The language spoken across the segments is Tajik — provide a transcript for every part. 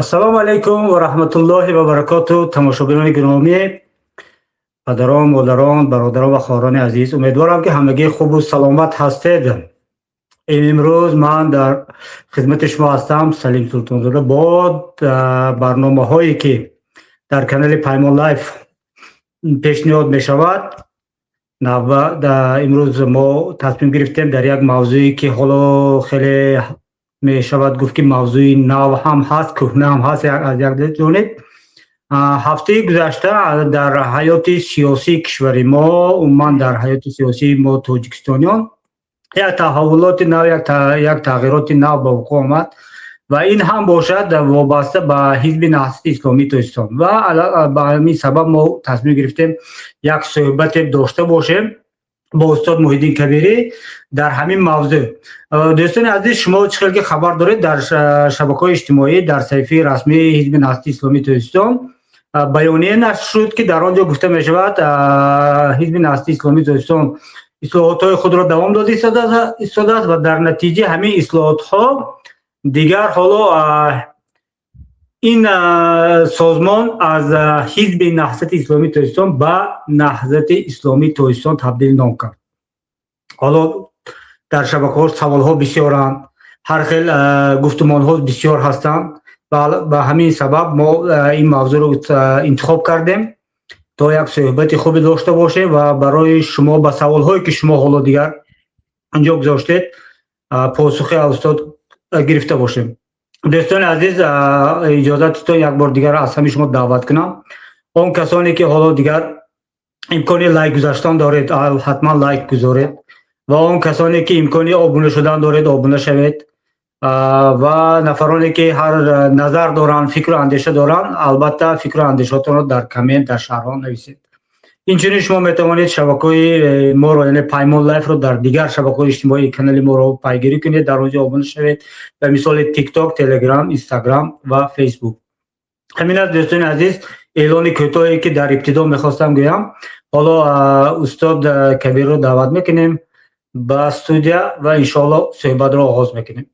Ассалому алайкум ва раҳматуллоҳи ва баракоту. Тамошобинони гиромӣ, падарон, модарон, бародарон ва хоҳарони азиз, умедворам, ки ҳамагӣ хубу саломат ҳастед. Имрӯз ман дар хизмати шумо ҳастам, Салим Султонзода, бо барномаҳое, ки дар канали Паймон Лайф пешниҳод мешавад. Имрӯз мо тасмим гирифтем дар як мавзӯе, ки ҳоло хеле мешавад гуфт, ки мавзӯи нав ҳам ҳаст, кӯҳна ҳам ҳаст аз як ҷониб. Ҳафтаи гузашта дар ҳаёти сиёсии кишвари мо, умуман дар ҳаёти сиёсии мо, тоҷикистониён, як таҳаввулоти нав, як тағйироти нав ба вуқӯъ омад ва ин ҳам бошад вобаста ба Ҳизби Наҳзати Исломии Тоҷикистон. Ва ба ҳамин сабаб мо тасмим гирифтем як суҳбате дошта бошем бо устод Муҳиддин Кабирӣ дар ҳамин мавзӯъ. Дӯстони азиз, шумо чӣ хел ки хабар доред, дар шабакаҳои иҷтимоӣ, дар саҳифаи расмии Ҳизби Наҳзати Исломии Тоҷикистон баёния нашр шуд, ки дар он ҷо гуфта мешавад, Ҳизби Наҳзати Исломии Тоҷикистон ислоҳотҳои худро давом дода истодааст ва дар натиҷаи ҳамин ислоҳотҳо дигар ҳоло ин созмон аз Ҳизби Наҳзати Исломии Тоҷикистон ба Наҳзати Исломии Тоҷикистон табдил ном кард. Ҳоло дар шабакаҳо саволҳо бисёранд, ҳар хел гуфтумонҳо бисёр ҳастанд. Ба ҳамин сабаб мо ин мавзӯъро интихоб кардем, то як суҳбати хубе дошта бошем ва барои шумо ба саволҳое, ки шумо ҳоло дигар инҷо гузоштед, посухи аз устод гирифта бошем. Дӯстони азиз, иҷозатитон, як бор дигар аз ҳамин шумо даъват кунам: он касоне, ки ҳоло дигар имкони лайк гузаштан доред, ҳатман лайк гузоред ва он касоне, ки имкони обуна шудан доред, обуна шавед ва нафароне, ки ҳар назар доранд, фикру андеша доранд, албатта, фикру андешаотонро дар коммент, дар шарҳҳо нависед. Инчунин шумо метавонед шабакаҳои моро, яъне Паймон Лайфро, дар дигар шабакаҳои иҷтимоии канали моро пайгирӣ кунед, дар он ҷо обуна шавед, ба мисоли Тикток, Телеграм, Инстаграм ва Фейсбук. Ҳамин аст, дӯстони азиз, эълони кӯтоҳе, ки дар ибтидо мехостам гӯям. Ҳоло устод Кабирро даъват мекунем ба студия ва иншоалло суҳбатро оғоз мекунем.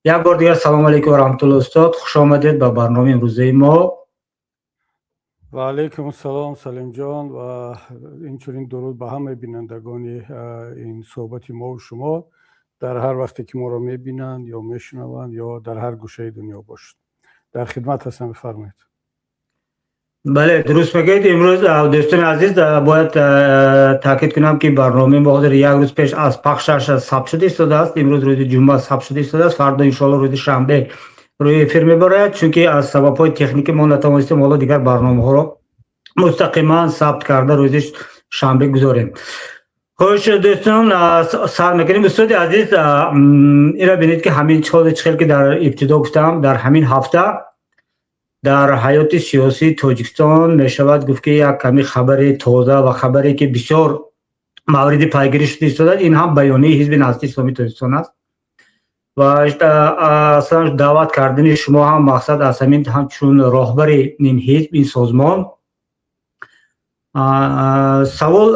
Як бор дигар салому алайкум ва раҳматулло, устод, хуш омадед ба барномаи имрӯзаи мо. Ва алайкум ассалом, Салимҷон, ва инчунин дуруд ба ҳамаи бинандагони ин суҳбати мову шумо, дар ҳар вақте ки моро мебинанд ё мешунаванд ё дар ҳар гӯшаи дунё бошад. Дар хидмат ҳастам, бифармоед. Бале, дуруст мегӯед. Имрӯз, дӯстони азиз, бояд таъкид кунам, ки барномаи мо ҳозир як рӯз пеш аз пахшаш сабт шуда истодааст. Имрӯз рӯзи ҷумъа сабт шуда истодааст, фардо иншоалло рӯзи шанбе рӯи эфир мебарояд, чунки аз сабабҳои техникӣ мо натавонистем ҳоло дигар барномаҳоро мустақиман сабт карда рӯзи шанбе гузорем. Хуш, дӯстон, сар мекунем. Устоди азиз, инро бинед, ки ҳамин чӣ хел ки дар ибтидо гуфтам, дар ҳамин ҳафта дар ҳаёти сиёсии Тоҷикистон мешавад гуфт, ки як ками хабари тоза ва хабаре, ки бисёр мавриди пайгирӣ шуда истодааст, ин ҳам баёнияи Ҳизби Наҳзати Исломии Тоҷикистон аст. Ва аслан даъват кардани шумо ҳам мақсад аз ҳамин, ҳамчун роҳбари ин ҳизб, ин созмон, савол,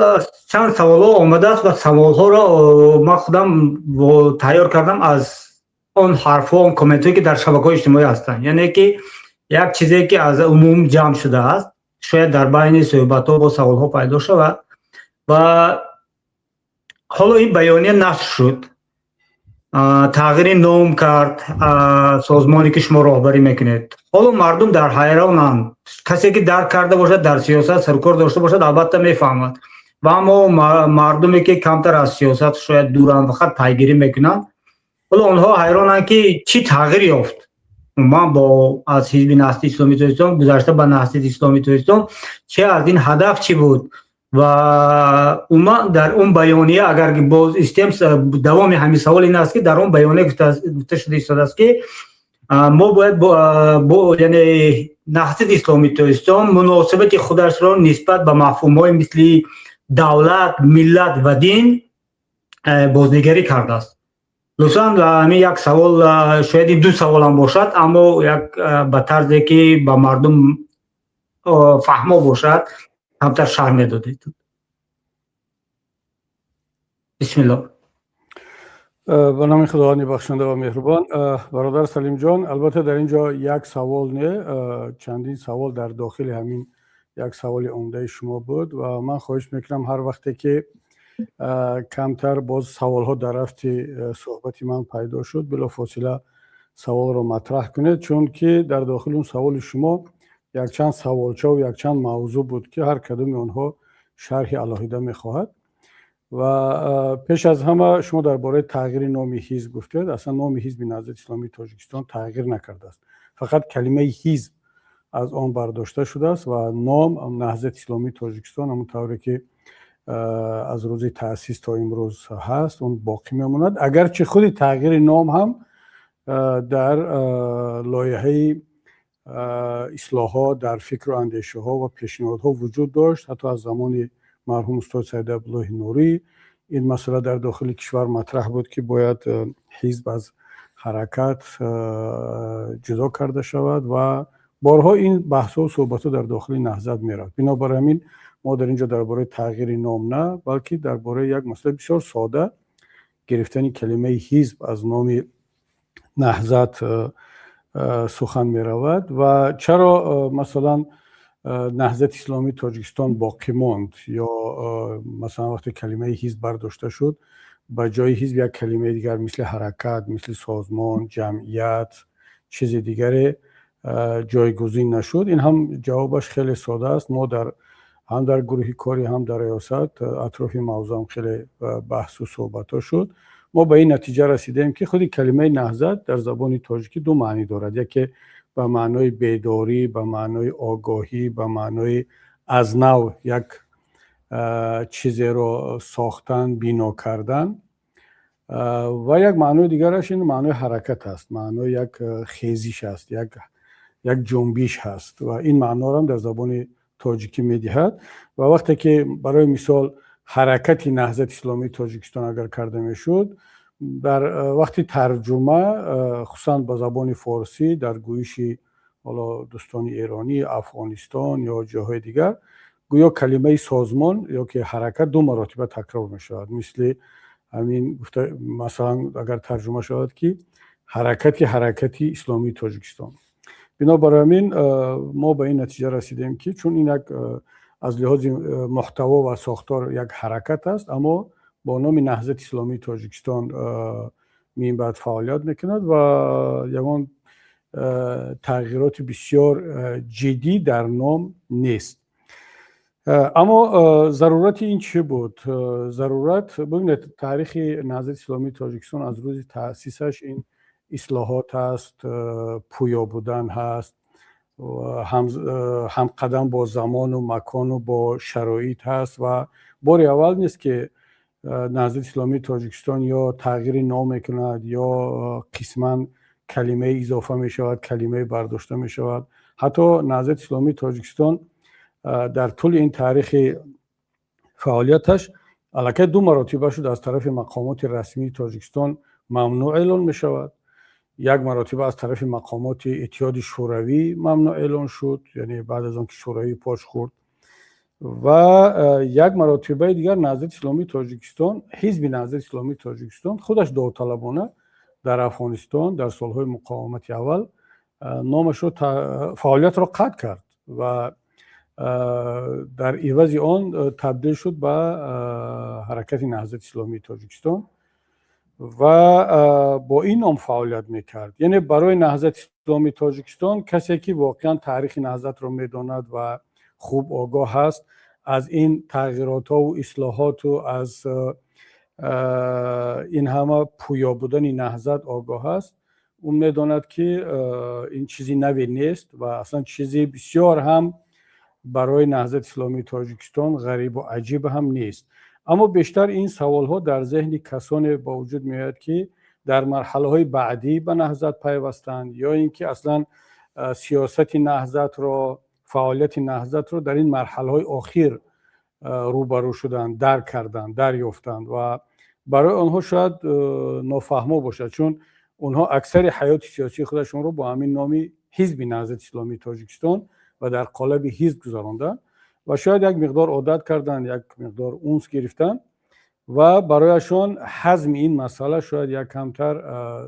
чанд саволҳо омадааст ва саволҳоро ман худам тайёр кардам аз он ҳарфҳо, он комментҳое, ки дар шабакаҳои иҷтимоӣ ҳастанд, яъне ки як чизе, ки аз умум ҷамъ шудааст, шояд дар байни суҳбатҳо бо саволҳо пайдо шавад. Ва ҳоло ин баёния нашр шуд, тағйири ном кард созмоне, ки шумо роҳбарӣ мекунед. Ҳоло мардум дар ҳайронанд. Касе, ки дарк карда бошад, дар сиёсат сарукор дошта бошад, албатта, мефаҳмад ва аммо мардуме, ки камтар аз сиёсат шояд дуранд, фақат пайгирӣ мекунанд, ҳоло онҳо ҳайронанд, ки чӣ тағйир ёфт умуман бо аз Ҳизби Наҳзати Исломии Тоҷикистон гузашта ба Наҳзати Исломии Тоҷикистон, чи аз ин ҳадаф чӣ буд ва умуман дар он баёния, агар боз истем, давоми ҳамин савол ин аст, ки дар он баёния гуфта шуда истодааст, ки мо бояд, яъне Наҳзати Исломии Тоҷикистон муносибати худашро нисбат ба мафҳумҳои мисли давлат, миллат ва дин бознигарӣ кардааст. Лутфан, ҳамин як савол, шояд ин ду саволам бошад, аммо як ба тарзе, ки ба мардум фаҳмо бошад, камтар шарҳ медодед. Бисмилло. Ба номи Худованди бахшанда ва меҳрубон. Бародар Салимҷон, албатта, дар ин ҷо як савол не, чандин савол дар дохили ҳамин як саволи умдаи шумо буд ва ман хоҳиш мекунам, ҳар вақте ки камтар боз саволҳо дар рафти суҳбати ман пайдо шуд, билофосила саволро матраҳ кунед, чунки дар дохили он саволи шумо якчанд саволчаву якчанд мавзӯъ буд, ки ҳар кадоми онҳо шарҳи алоҳида мехоҳад. Ва пеш аз ҳама шумо дар бораи тағйири номи ҳизб гуфтед. Аслан номи Ҳизби Наҳзати Исломии Тоҷикистон тағйир накардааст, фақат калимаи «ҳизб» аз он бардошта шудааст ва ном Наҳзати Исломии Тоҷикистон ҳамон тавре ки аз рӯзи таъсис то имрӯз ҳаст, он боқӣ мемонад. Агарчи худи тағйири ном ҳам дар лоиҳаи ислоҳот, дар фикру андешаҳо ва пешниҳодҳо вуҷуд дошт. Ҳатто аз замони марҳум устод Саид Абдуллоҳи Нурӣ ин масъала дар дохили кишвар матраҳ буд, ки бояд ҳизб аз ҳаракат ҷудо карда шавад ва борҳо ин баҳсҳо суҳбатҳо дар дохили Наҳзат мерафт. Бинобар ҳамин мо дар ин ҷо дар бораи тағйири ном на, балки дар бораи як масъалаи бисёр сода, гирифтани калимаи «ҳизб» аз номи Наҳзат сухан меравад. Ва чаро, масалан, Наҳзати Исломии Тоҷикистон боқӣ монд ё, масалан, вақте калимаи «ҳизб» бардошта шуд, ба ҷои «ҳизб» як калимаи дигар, мисли ҳаракат, мисли созмон, ҷамъият, чизи дигаре ҷойгузин нашуд? Ин ҳам ҷавобаш хеле сода аст. Мо дар ҳам дар гурӯҳи корӣ, ҳам дар риёсат атрофи мавзӯъам хеле баҳсу суҳбатҳо шуд. Мо ба ин натиҷа расидем, ки худи калимаи «наҳзат» дар забони тоҷикӣ ду маънӣ дорад: яке ба маънои бедорӣ, ба маънои огоҳӣ, ба маънои аз нав як чизеро сохтан, бино кардан, ва як маънои дигараш ин маънои ҳаракат аст, маънои як хезиш аст, як ҷунбиш ҳаст ва ин маъноро дар забони тоҷикӣ медиҳад. Ва вақте ки, барои мисол, Ҳаракати Наҳзати Исломии Тоҷикистон агар карда мешуд, дар вақти тарҷума, хусусан ба забони форсӣ, дар гӯиши ҳоло дӯстони эронӣ, Афғонистон ё ҷойҳои дигар, гӯё калимаи созмон ё ки ҳаракат ду маротиба такрор мешавад. Мисли ҳамин гуфта, масалан, агар тарҷума шавад, ки Ҳаракати Исломии Тоҷикистон. Бинобар ҳамин мо ба ин натиҷа расидем, ки чун ин як аз лиҳози муҳтаво ва сохтор як ҳаракат аст, аммо бо номи Наҳзати Исломии Тоҷикистон минбаъд фаъолият мекунад ва ягон тағйироти бисёр ҷиддӣ дар ном нест. Аммо зарурати ин чӣ буд? Зарурат, бибинед, таърихи Наҳзати Исломии Тоҷикистон аз рӯзи таъсисаш ин ислоҳот аст, пӯё будан ҳаст, ҳамқадам бо замону макону бо шароит ҳаст. Ва бори аввал нест, ки Наҳзати Исломии Тоҷикистон ё тағйири ном мекунад, ё қисман калимае изофа мешавад, калимае бардошта мешавад. Ҳатто Наҳзати Исломии Тоҷикистон дар тӯли ин таърихи фаъолияташ аллакай ду маротиба шуд, аз тарафи мақомоти расмии Тоҷикистон мамнӯъ эълон мешавад. Як маротиба аз тарафи мақомоти Иттиҳоди Шӯравӣ мамнӯъ эълон шуд, яъне баъд аз он ки Шӯравӣ пош хӯрд, ва як маротибаи дигар Наҳзати Исломии Тоҷикистон, Ҳизби Наҳзати Исломии Тоҷикистон худаш довталабона дар Афғонистон дар солҳои муқовимати аввал номашро, фаъолиятро қатъ кард ва дар ивази он табдил шуд ба Ҳаракати Наҳзати Исломии Тоҷикистон ва бо ин ном фаъолият мекард. Яъне барои Наҳзати Исломии Тоҷикистон, касе ки воқеан таърихи Наҳзатро медонад ва хуб огоҳ ҳаст аз ин тағйиротҳову ислоҳоту аз ин ҳама пӯё будани Наҳзат огоҳ аст, ӯ медонад, ки ин чизи наве нест ва аслан чизи бисёр ҳам барои Наҳзати Исломии Тоҷикистон ғарибу аҷиб ҳам нест. Аммо бештар ин саволҳо дар зеҳни касоне ба вуҷуд меояд, ки дар марҳалаҳои баъдӣ ба Наҳзат пайвастанд ё ин ки аслан сиёсати Наҳзатро, фаъолияти Наҳзатро дар ин марҳалаҳои охир рӯбарӯ шуданд, дарк карданд, дарёфтанд ва барои онҳо шояд нофаҳмо бошад, чун онҳо аксари ҳаёти сиёсии худашонро бо ҳамин номи Ҳизби Наҳзати Исломии Тоҷикистон ва дар қолаби ҳизб гузаронданд ва шояд як миқдор одат карданд, як миқдор унс гирифтанд. Ва барояшон ҳазми ин масъала шояд як камтар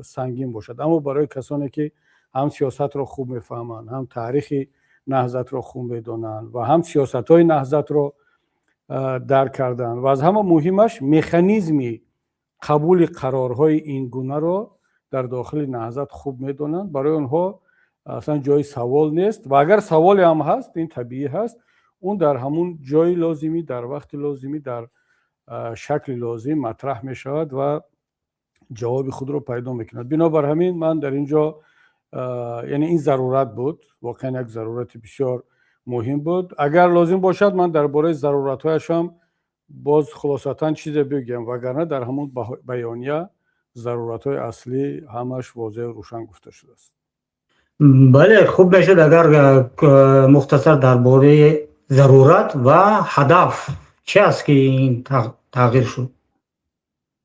сангин бошад. Аммо барои касоне, ки ҳам сиёсатро хуб мефаҳманд, ҳам таърихи Наҳзатро хуб медонанд ва ҳам сиёсатҳои Наҳзатро дарк карданд ва аз ҳама муҳимаш механизми қабули қарорҳои ин гунаро дар дохили Наҳзат хуб медонанд, барои онҳо аслан ҷои савол нест. Ва агар саволе ҳам ҳаст, ин табиӣ ҳаст, он дар ҳамун ҷои лозимӣ, дар вақти лозимӣ, дар шакли лозим матраҳ мешавад ва ҷавоби худро пайдо мекунад. Бинобар ҳамин ман дар ин ҷо, яъне ин зарурат буд, воқеан як зарурати бисёр муҳим буд. Агар лозим бошад, ман дар бораи заруратҳояшам боз хулосатан чизе бигӯям, вагарна дар ҳамун баёния заруратҳои аслӣ ҳамаш возеҳу рӯшан гуфта шудааст. Бале, хуб мешуд, агар мухтасар дар бораи зарурат ва ҳадаф чи аст, ки ин тағйир шуд,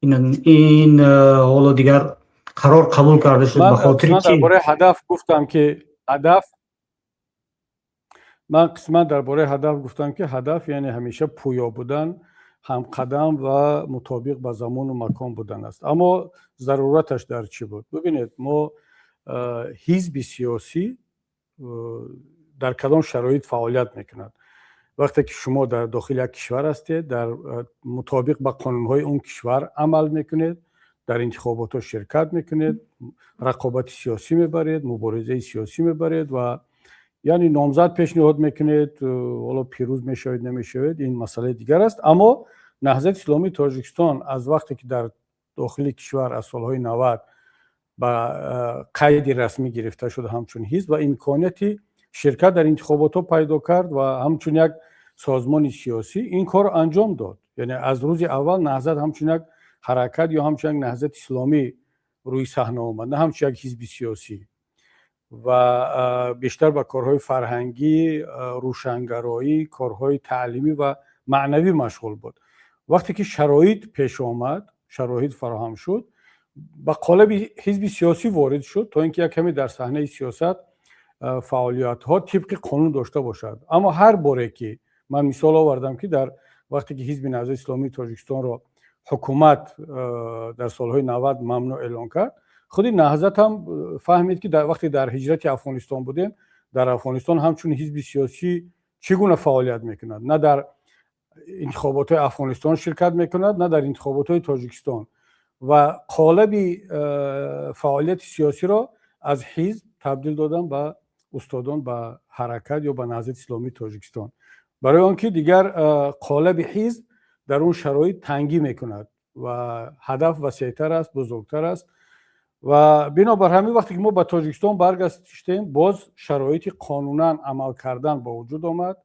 ин ҳоло дигар қарор қабул карда шуд, ба хотири чи? Дар бораи ҳадаф гуфтам, ки ҳадаф, ман қисман дар бораи ҳадаф гуфтам, ки ҳадаф яъне ҳамеша пӯё будан, ҳамқадам ва мутобиқ ба замону макон будан аст. Аммо зарураташ дар чӣ буд? Бибинед, мо ҳизби сиёсӣ дар кадом шароит фаъолият мекунад? Вақте ки шумо дар дохили як кишвар ҳастед, дар мутобиқ ба қонунҳои он кишвар амал мекунед, дар интихоботҳо ширкат мекунед, рақобати сиёсӣ мебаред, муборизаи сиёсӣ мебаред ва яъне номзад пешниҳод мекунед. Ҳоло пирӯз мешавед, намешавед, ин масъалаи дигар аст. Аммо Наҳзати Исломии Тоҷикистон аз вақте ки дар дохили кишвар аз солҳои 90 ба қайди расмӣ гирифта шуд ҳамчун ҳизб ва имконияти ширкат дар интихоботҳо пайдо кард ва ҳамчун як созмони сиёсӣ ин корро анҷом дод. Яъне аз рӯзи аввал Наҳзат ҳамчун як ҳаракат ё ҳамчун як Наҳзати Исломӣ рӯи саҳна омад, на ҳамчун як ҳизби сиёсӣ, ва бештар ба корҳои фарҳангӣ, рӯшангароӣ, корҳои таълимӣ ва маънавӣ машғул буд. Вақте ки шароит пеш омад, шароит фароҳам шуд, ба қолаби ҳизби сиёсӣ ворид шуд, то ин ки як каме дар саҳнаи сиёсат фаъолиятҳо тибқи қонун дошта бошад. Аммо ҳар боре ки ман мисол овардам, ки дар вақте ки ҳизби Наҳзати Исломии Тоҷикистонро ҳукумат дар солҳои 90 мамнӯъ эълон кард, худи Наҳзат ҳам фаҳмид, ки вақте дар ҳиҷрати Афғонистон будем, дар Афғонистон ҳамчун ҳизби сиёсӣ чӣ гуна фаъолият мекунад: на дар интихоботҳои Афғонистон ширкат мекунад, на дар интихоботҳои Тоҷикистон. Ва қолаби фаъолияти сиёсиро аз ҳизб табдил додан ба устодон, ба ҳаракат ё ба Наҳзати Исломии Тоҷикистон, барои он ки дигар қолаби ҳизб дар он шароит тангӣ мекунад ва ҳадаф васеътар аст, бузургтар аст. Ва бинобар ҳамин вақте ки мо ба Тоҷикистон баргаштем, боз шароити қонунан амал кардан ба вуҷуд омад,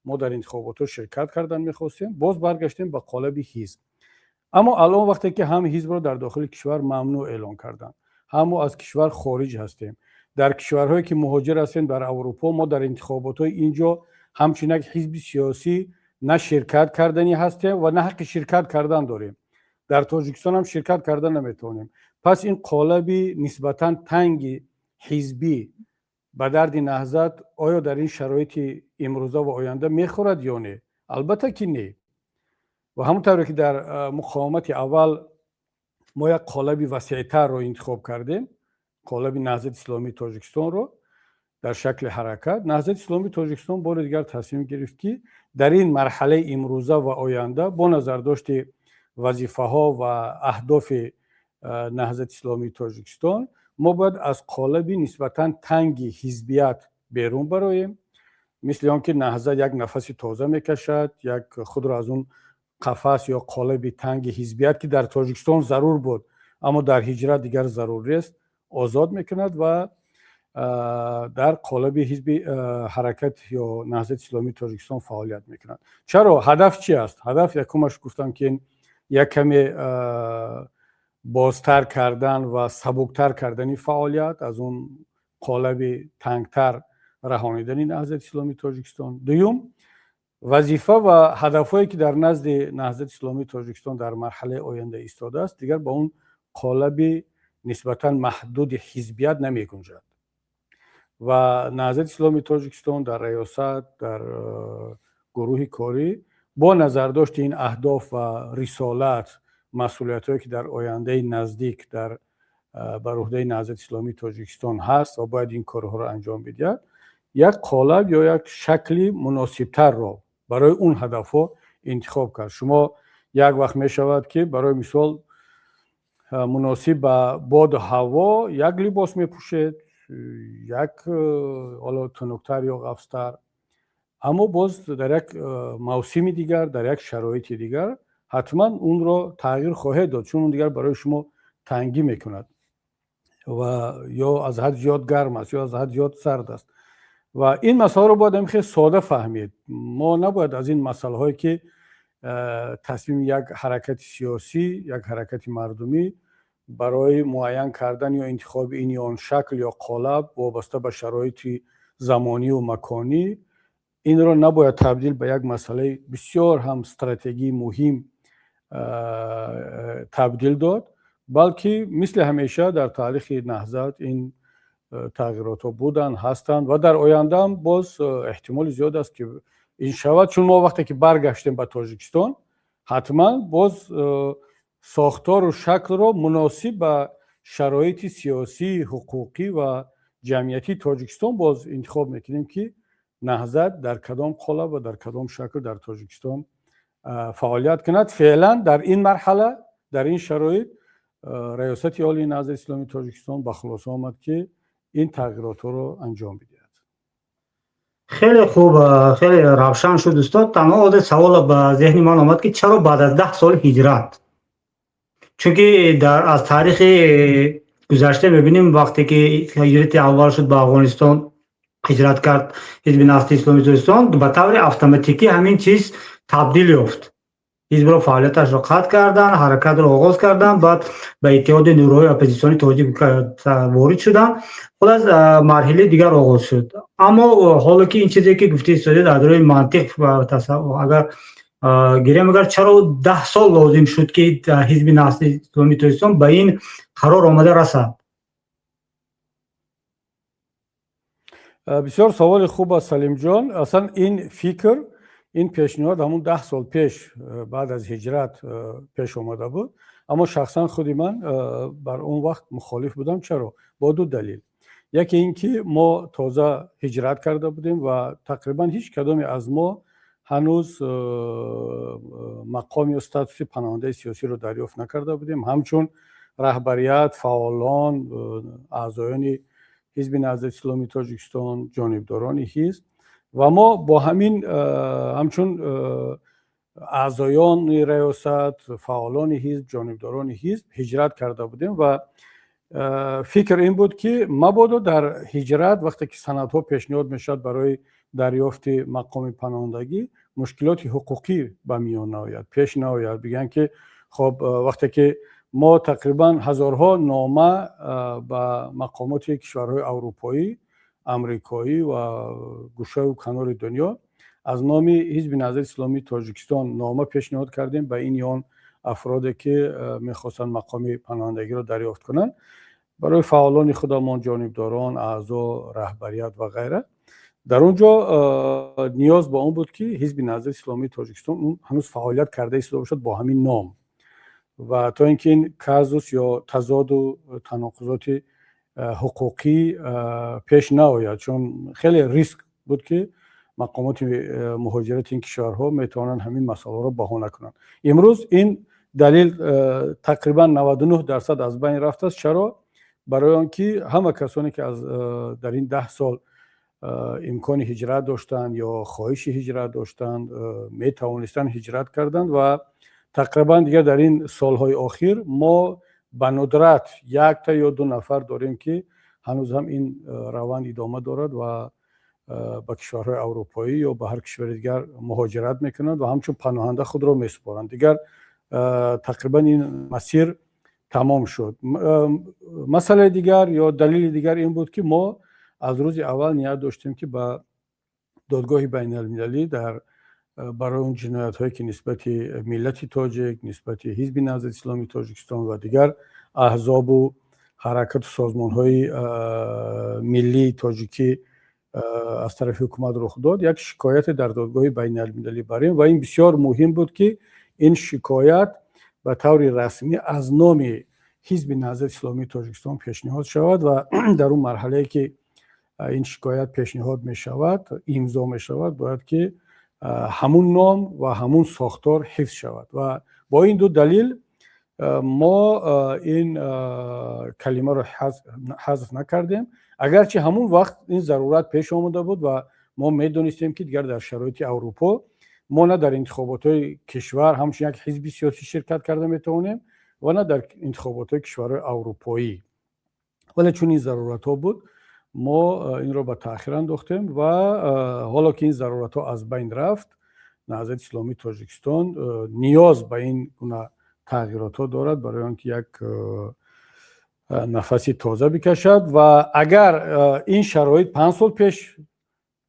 мо дар интихоботҳо ширкат кардан мехостем, боз баргаштем ба қолаби ҳизб. Аммо алон вақте ки ҳам ҳизбро дар дохили кишвар мамнӯъ эълон карданд, ҳам мо аз кишвар хориҷ ҳастем, дар кишварҳое ки муҳоҷир ҳастем, дар Аврупо, мо дар интихоботҳои ин ҷо ҳамчун як ҳизби сиёсӣ на ширкат карданӣ ҳастем ва на ҳаққи ширкат кардан дорем. Дар Тоҷикистон ҳам ширкат кардан наметавонем. Пас ин қолаби нисбатан танги ҳизбӣ ба дарди Наҳзат оё дар ин шароити имрӯза ва оянда мехӯрад ё не? Албатта ки не. Ва ҳамон тавре ки дар муқовимати аввал мо як қолаби васеътарро интихоб кардем, қолаби Наҳзати Исломии Тоҷикистонро дар шакли ҳаракат, Наҳзати Исломии Тоҷикистон бори дигар тасмим гирифт, ки дар ин марҳалаи имрӯза ва оянда бо назардошти вазифаҳо ва аҳдофи Наҳзати Исломии Тоҷикистон мо бояд аз қолаби нисбатан танги ҳизбият берун бароем. Мисли он ки Наҳзат як нафаси тоза мекашад, як худро аз он қафас ё қолаби танги ҳизбият, ки дар Тоҷикистон зарур буд, аммо дар ҳиҷрат дигар зарур нест, озод мекунад ва дар қолаби ҳизби ҳаракат ё Наҳзати Исломии Тоҷикистон фаъолият мекунад. Чаро? Ҳадаф чи аст? Ҳадаф якумаш гуфтам, ки ин як каме бозтар кардан ва сабуктар кардани фаъолият, аз он қолаби тангтар раҳонидани Наҳзати Исломии Тоҷикистон. Дуюм, вазифа ва ҳадафҳое, ки дар назди Наҳзати Исломии Тоҷикистон дар марҳалаи оянда истодааст, дигар ба он қолаби нисбатан маҳдуди ҳизбият намегунҷад. Ва Наҳзати Исломии Тоҷикистон дар раёсат, дар гурӯҳи корӣ Бо назардошти ин аҳдоф ва рисолат, масъулиятҳое, ки дар ояндаи наздик дар бар уҳдаи Наҳзати Исломии Тоҷикистон ҳаст ва бояд ин корҳоро анҷом бидиҳад, як қолаб ё як шакли муносибтарро барои он ҳадафҳо интихоб кард. Шумо як вақт мешавад, ки барои мисол муносиб ба боду ҳаво як либос мепӯшед, як ҳоло тунуктар ё ғафзтар, аммо боз дар як мавсими дигар, дар як шароити дигар ҳатман унро тағйир хоҳед дод, чун он дигар барои шумо тангӣ мекунад ва ё аз ҳад зиёд гарм аст, ё аз ҳад зиёд сард аст. Ва ин масъаларо бояд ҳам хеле сода фаҳмид. Мо набояд аз ин масъалаҳое, ки тасмими як ҳаракати сиёсӣ, як ҳаракати мардумӣ барои муайян кардан ё интихоби ин ё он шакл ё қолаб вобаста ба шароити замонию маконӣ, инро набояд табдил ба як масъалаи бисёр ҳам стратегии муҳим табдил дод, балки мисли ҳамеша дар таърихи Наҳзат ин тағйиротҳо буданд, ҳастанд ва дар ояндаам боз эҳтимоли зиёд аст, ки ин шавад. Чун мо вақте ки баргаштем ба Тоҷикистон, ҳатман боз сохтору шаклро муносиб ба шароити сиёсӣ, ҳуқуқӣ ва ҷамъиятии Тоҷикистон боз интихоб мекунем, ки Наҳзат дар кадом қолаб ва дар кадом шакл дар Тоҷикистон фаъолият кунад. Феълан дар ин марҳала, дар ин шароит Раёсати Олии Наҳзати Исломии Тоҷикистон ба хулоса омад, ки ин тағйиротҳоро анҷом бидиҳад. Хеле хуб, хеле равшан шуд, устод. Танҳо ҳозир савол ба зеҳни ман омад, ки чаро баъд аз 10 соли ҳиҷрат? Чунки аз таърихи гузашта мебинем, вақте ки ҳиҷрати аввал шуд, ба Афғонистон ҳиҷрат кард Ҳизби Наҳзати Исломии Тоҷикистон, ба таври автоматикӣ ҳамин чиз табдил ёфт. Ҳизбро, фаъолияташро қатъ карданд, ҳаракатро оғоз карданд, баъд ба Иттиҳоди нурӯҳои оппозитсиони тоҷик ворид шуданд. Хулас, марҳилаи дигар оғоз шуд. Аммо ҳоло ки ин чизе, ки гуфти истодед, аз рӯи мантиқ агар гирем, агар чаро 10 сол лозим шуд, ки Ҳизби Наҳзати Исломии Тоҷикистон ба ин қарор омада расад? Бисёр саволи хуб аст, Салимҷон. Аслан ин фикр, ин пешниҳод ҳамун 10 сол пеш, баъд аз ҳиҷрат пеш омада буд, аммо шахсан худи ман бар он вақт мухолиф будам. Чаро? Бо ду далел. Яке ин ки мо тоза ҳиҷрат карда будем ва тақрибан ҳеҷ кадоме аз мо ҳанӯз мақом ё статуси паноҳандаи сиёсиро дарёфт накарда будем, ҳамчун раҳбарият, фаъолон, аъзоёни Ҳизби Наҳзати Исломии Тоҷикистон, ҷонибдорони ҳизб. Ва мо бо ҳамин ҳамчун аъзоёни раёсат, фаъолони ҳизб, ҷонибдорони ҳизб ҳиҷрат карда будем ва фикр ин буд, ки мабодо дар ҳиҷрат, вақте ки санадҳо пешниҳод мешавад барои дарёфти мақоми паноҳандагӣ, мушкилоти ҳуқуқӣ ба миён наояд, пеш наояд, бигӯянд, ки хоб, вақте ки мо тақрибан ҳазорҳо нома ба мақомоти кишварҳои аврупоӣ, амрикоӣ ва гӯшаю канори дунё аз номи Ҳизби Наҳзати Исломии Тоҷикистон нома пешниҳод кардем ба ин ё он афроде, ки мехостанд мақоми паноҳандагиро дарёфт кунанд барои фаъолони худамон, ҷонибдорон, аъзо, раҳбарият ва ғайра. Дар он ҷо ниёз ба он буд, ки Ҳизби Наҳзати Исломии Тоҷикистон ҳанӯз фаъолият карда истода бошад бо ҳамин ном ва то ин ки ин казус ё тазоду таноқузоти ҳуқуқӣ пеш наояд, чун хеле риск буд, ки мақомоти муҳоҷирати ин кишварҳо метавонанд ҳамин масъаларо баҳона кунанд. Имрӯз ин далел тақрибан 99% аз байн рафтааст. Чаро? Барои он ки ҳама касоне, ки аз дар ин 10 сол имкони ҳиҷрат доштанд ё хоҳиши ҳиҷрат доштанд, метавонистанд, ҳиҷрат карданд ва тақрибан дигар дар ин солҳои охир мо ба нудрат якта ё ду нафар дорем, ки ҳанӯз ҳам ин раванд идома дорад ва ба кишварҳои аврупоӣ ё ба ҳар кишвари дигар муҳоҷират мекунанд ва ҳамчун паноҳанда худро месупоранд. Дигар тақрибан ин масир тамом шуд. Масъалаи дигар ё далели дигар ин буд, ки мо аз рӯзи аввал ният доштем, ки ба Додгоҳи байналмилалӣ дар барои он ҷиноятҳое, ки нисбати миллати тоҷик, нисбати Ҳизби Наҳзати Исломии Тоҷикистон ва дигар аҳзобу ҳаракату созмонҳои миллии тоҷикӣ аз тарафи ҳукумат рух дод, як шикояте дар додгоҳи байналмилалӣ барем. Ва ин бисёр муҳим буд, ки ин шикоят ба таври расмӣ аз номи Ҳизби Наҳзати Исломии Тоҷикистон пешниҳод шавад. Ва дар он марҳалае, ки ин шикоят пешниҳод мешавад, имзо мешавад, бояд ки ҳамун ном ва ҳамун сохтор ҳифз шавад. Ва бо ин ду далил мо ин калимаро ҳазф накардем, агарчи ҳамун вақт ин зарурат пеш омада буд ва мо медонистем, ки дигар дар шароити Аврупо мо на дар интихоботҳои кишвар ҳамчун як ҳизби сиёсӣ ширкат карда метавонем ва на дар интихоботҳои кишварҳои аврупоӣ. Вале чун ин заруратҳо буд, мо инро ба таъхир андохтем. Ва ҳоло ки ин заруратҳо аз байн рафт, Наҳзати Исломии Тоҷикистон ниёз ба ин гуна тағйиротҳо дорад барои он ки як нафаси тоза бикашад. Ва агар ин шароит 5 сол пеш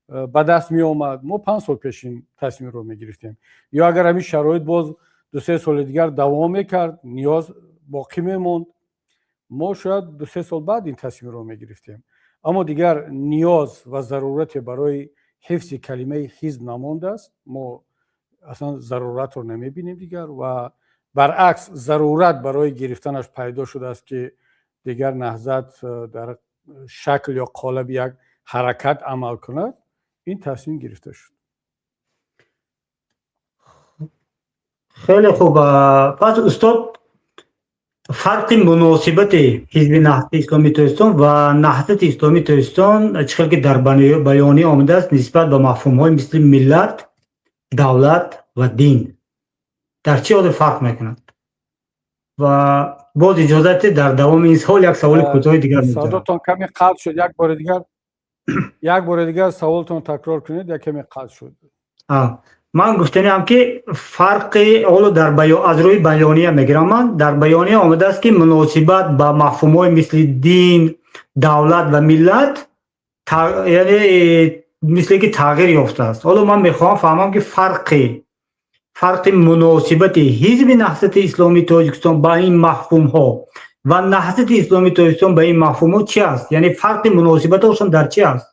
ба даст меомад, мо 5 сол пеш ин тасмимро мегирифтем. Ё агар ҳамин шароит боз 2-3 соли дигар давом мекард, ниёз боқӣ мемонд, мо шояд 2-3 сол баъд ин тасмимро мегирифтем. Аммо дигар ниёз ва зарурате барои ҳифзи калимаи ҳизб намондааст. Мо аслан заруратро намебинем дигар ва баръакс, зарурат барои гирифтанаш пайдо шудааст, ки дигар Наҳзат дар шакл ё қолаби як ҳаракат амал кунад. Ин тасмим гирифта шуд. Хеле хуб. Пас, устод, фарқи муносибати Ҳизби Наҳзати Исломии Тоҷикистон ва Наҳзати Исломии Тоҷикистон, чӣ хел ки дар баёния омадааст, нисбат ба мафҳумҳои мисли миллат, давлат ва дин дар чӣ ҳоле фарқ мекунад? Ва боз иҷозате, дар давоми ин савол як саволи кӯтоҳи дигар. Садотон каме қатъ шуд. Як бори дигар, як бори дигар саволтон такрор кунед, як каме қатъ шуд. Ман гуфтаниам, ки фарқи ҳоло дар аз рӯи баёния мегирам ман. Дар баёния омадааст, ки муносибат ба мафҳумҳои мисли дин, давлат ва миллат, яъне мисле ки тағйир ёфтааст. Ҳоло ман мехоҳам фаҳмам, ки фарқи муносибати Ҳизби Наҳзати Исломии Тоҷикистон ба ин мафҳумҳо ва Наҳзати Исломии Тоҷикистон ба ин мафҳумҳо чи аст, яъне фарқи муносибатҳошон дар чи аст?